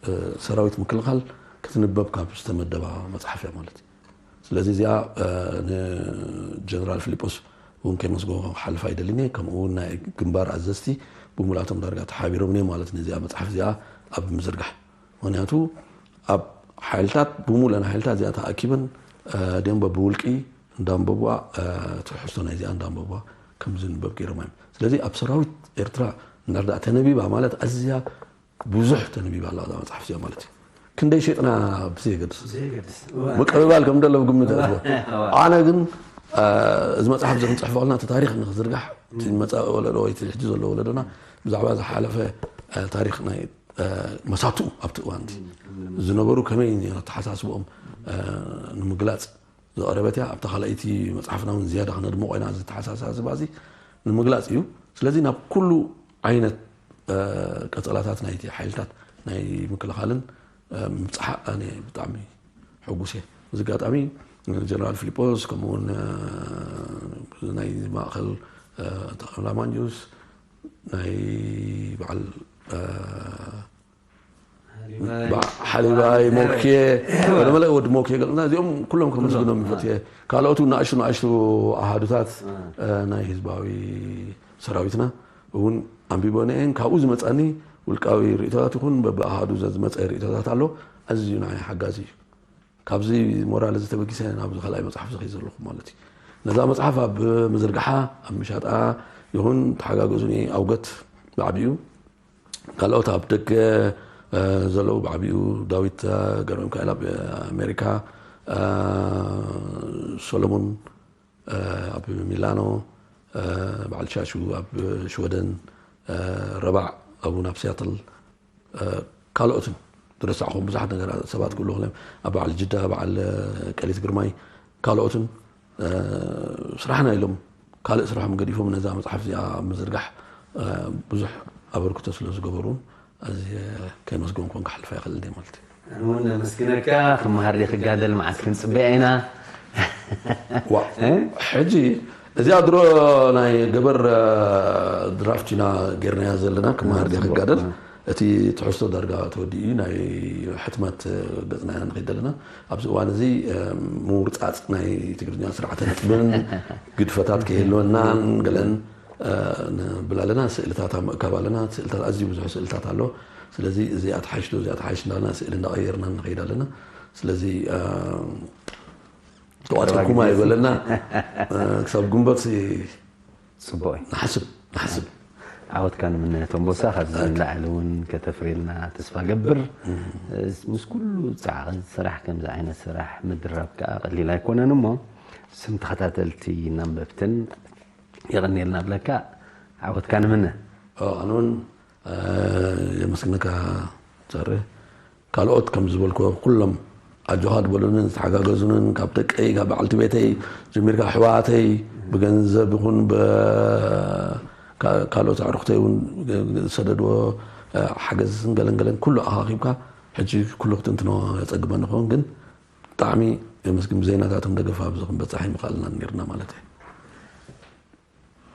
እ፣ ሰራዊት ምክልኻል ክትንበብ ካብ ዝተመደባ መጽሓፍ እያ ማለት እዩ። ስለዚ እዚኣ፣ እ፣ ንጀነራል ፊሊጶስ እውን ከይመስጎ ክሓልፍ ኣይደልን እየ። ከምኡ እውን ናይ ግንባር ኣዘዝቲ ብምልኣቶም ዳርጋ ተሓቢሮም እዮም ማለት ነዚኣ መጽሓፍ እዚኣ ኣብ ምዝርጋሕ። ምኽንያቱ ኣብ ሓይልታት፣ ብምሉአን ሓይልታት እዚኣ ተኣኪበን፣ እ፣ ድዮም በብውልቂ እንዳንበብዋ፣ እ፣ ትሕዝቶ ናይዚኣ እንዳንበብዋ ከም ዝንበብ ገይሮም እዮም። ስለዚ ኣብ ሰራዊት ኤርትራ እንድሕር ደኣ ተነቢባ ማለት ኣዝያ ብዙሕ ተነቢባ ኣላ እዛ መጽሓፍ እዚኣ ማለት እዩ። ክንደይ ሸጥና ብዘየገድስ ዘይገድስ። ምቅብባል ከም ደሎ ግምት እወ፣ ኣለዎ። እወ። ኣነ ግን፣ እ፣ እዚ መጽሓፍ እዚ ክንጽሕፎ ከለና እቲ ታሪኽ ንክዝርጋሕ፣ እቲ መጻኢ ወለዶ ወይ እቲ ሕጂ ዘሎ ወለዶና ብዛዕባ ዝሓለፈ፣ እ፣ ታሪኽ ናይ፣ እ፣ መሳትኡ ኣብቲ እዋን እቲ ዝነበሩ ከመይ ነይሩ ኣተሓሳስብኦም፣ እ፣ ንምግላጽ ዝቐረበት እያ። ኣብታ ካልኣይቲ መጽሓፍና እውን ዝያዳ ክነድምቖ ኢና። እዚ ተሓሳሳስባ እዚ ንምግላጽ እዩ። ስለዚ ናብ ኩሉ ዓይነት፣ እ፣ ቀጸላታት ናይቲ ሓይልታት ናይ ምክልኻልን፣ እ፣ ምብጻሓ ኣነ ብጣዕሚ ሕጉስ እየ። እዚ ኣጋጣሚ ጀነራል ፊሊጶስ፣ ከምኡ እውን፣ እ፣ ናይ ማእከል፣ እ፣ ተኸላ ማንጁስ፣ ናይ በዓል፣ እ፣ ሓሊባይ። በዓ-፣ ሓሊባይ፣ ሞኬ፣ ወደ መለእ ወዲ ሞኬ ገለና፣ እዚኦም ኩሎም ከም ምስግኖም ይፈትየ። ካልኦቱ ንኣሽቱ ንኣሽቱ ኣሃዱታት፣ እ፣ ናይ ህዝባዊ ሰራዊትና እውን ኣንቢቦ ነየን። ካብኡ ዝመጻኒ ውልቃዊ ርእይቶታት ይኹን በብኣሃዱ ዘ-፣ ዝመጸ ርእይቶታት ኣሎ። ኣዝዩ ንዓይ ሓጋዚ እዩ። ካብዚ ሞራል እዚ ተበጊሰ ናብዚ ካልኣይ መጽሓፍ እዚ ከይደ ዘለኹ ማለት እዩ። ነዛ መጽሓፍ ኣብ ምዝርግሓ፣ ኣብ ምሻጣ ይኹን ተሓጋገዙኒ ኣውገት ብዓቢኡ። ካልኦት ኣብ ደገ፣ እ፣ ዘለዉ ብዓቢኡ ዳዊት፣ እ፣ ገብረሚካኤል ኣብ ኣሜሪካ፣ እ፣ ሰሎሞን፣ እ፣ ኣብ ሚላኖ፣ እ፣ በዓል ሻሹ ኣብ ሽወደን፣ እ፣ ረባዕ ኣቡን ኣብ ሲያትል፣ እ፣ ካልኦትን ዝረሳዕኹም ብዙሓት ነገራት ሰባት ክብሉ ከለዮም ኣብ በዓል ጅዳ፣ በዓል ቀሊት ግርማይ፣ ካልኦትን ስራሕና ኢሎም ካልእ ስራሖም ገዲፎም ነዛ መፅሓፍ እዚኣ ኣብ ምዝርጋሕ ብዙሕ ኣበርክቶ ስለ ዝገበሩ ኣዝየ ከመስገንኩም ክሓልፍ ኣይኽእልን እየ ማለት እዩ። ኣነ እውን ኣመስግነካ። ክመሃር ድየ ክጋደል መዓት ክንፅበያ ኢና። ዋ ሕጂ እዚኣ ድሮ ናይ ገበር ድራፍት ኢና ጌርናያ ዘለና ክመሃር ድየ ክጋደል እቲ ትሕዝቶ ዳርጋ ተወዲኡ ናይ ሕትመት ገፅና ኢና ንኸይድ ዘለና። ኣብዚ እዋን እዚ ምውርፃፅ ናይ ትግርኛ ስርዓተ ነጥብን ግድፈታት ከይህልወናን ገለን ንብል ኣለና። ስእልታት ኣብ ምእካብ ኣለና። ስእልታት ኣዝዩ ብዙሕ ስእልታት ኣሎ። ስለዚ እዚኣ ትሓይሽ ዶ እዚኣ ትሓይሽ እንዳና ስእሊ እንዳቐየርና ንኸይድ ኣለና። ስለዚ ተዋፅርኩም ኣይበለና ክሳብ ግንቦት ፅቡቅ እዩ። ንሓስብ ንሓስብ ዓወትካ ንምነ ቶምቦሳ ካብዚ ንላዕሊ እውን ከተፍርየልና ተስፋ ገብር። ምስ ኩሉ ፃዕቂ ስራሕ ከምዚ ዓይነት ስራሕ ምድራብ ከዓ ቀሊል ኣይኮነን እሞ ስም ተኸታተልቲ እናንበብትን የቐንየልና ብለካ። ዓወትካ ንምነ። ኣነ እውን የመስግነካ ጸረ ካልኦት ከም ዝበልኩ ኩሎም ኣጆኻ ዝበሉንን ዝተሓጋገዙንን ካብ ደቀይ ካብ በዓልቲ ቤተይ ጀሚርካ ኣሕዋተይ ብገንዘብ ይኹን ካልኦት ኣዕሩኽተይ እውን ዝሰደድዎ ሓገዝን ገለን ገለን ኩሉ ኣኻኺብካ ሕጂ ኩሉ ክትንትኖ የፀግመኒ ኸውን ግን ብጣዕሚ የመስግን ብዘይናታቶም ደገፍ ኣብዚ ክንበፃሕ ይምኽኣልና ነርና ማለት እዩ።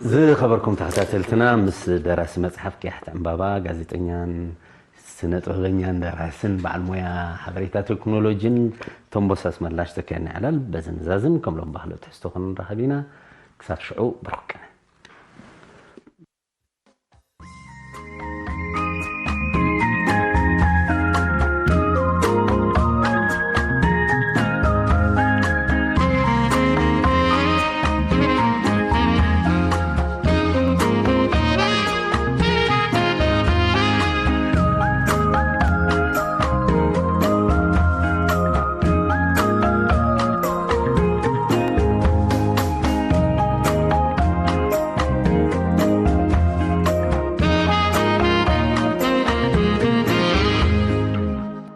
ዝኸበርኩም ተኸታተልትና ምስ ደራሲ መፅሓፍ ቅያሕቲ ዕምባባ ጋዜጠኛን ስነ ጥበበኛን ደራስን በዓል ሞያ ሓበሬታ ቴክኖሎጂን ቶምቦሳ ኣስመላሽ ዘካየድና ዕላል በዚ ንዛዝም። ከም ሎም ባህሎ ትሕዝቶ ክንራኸብ ኢና። ክሳብ ሽዑ ብሩኽ ቅነ።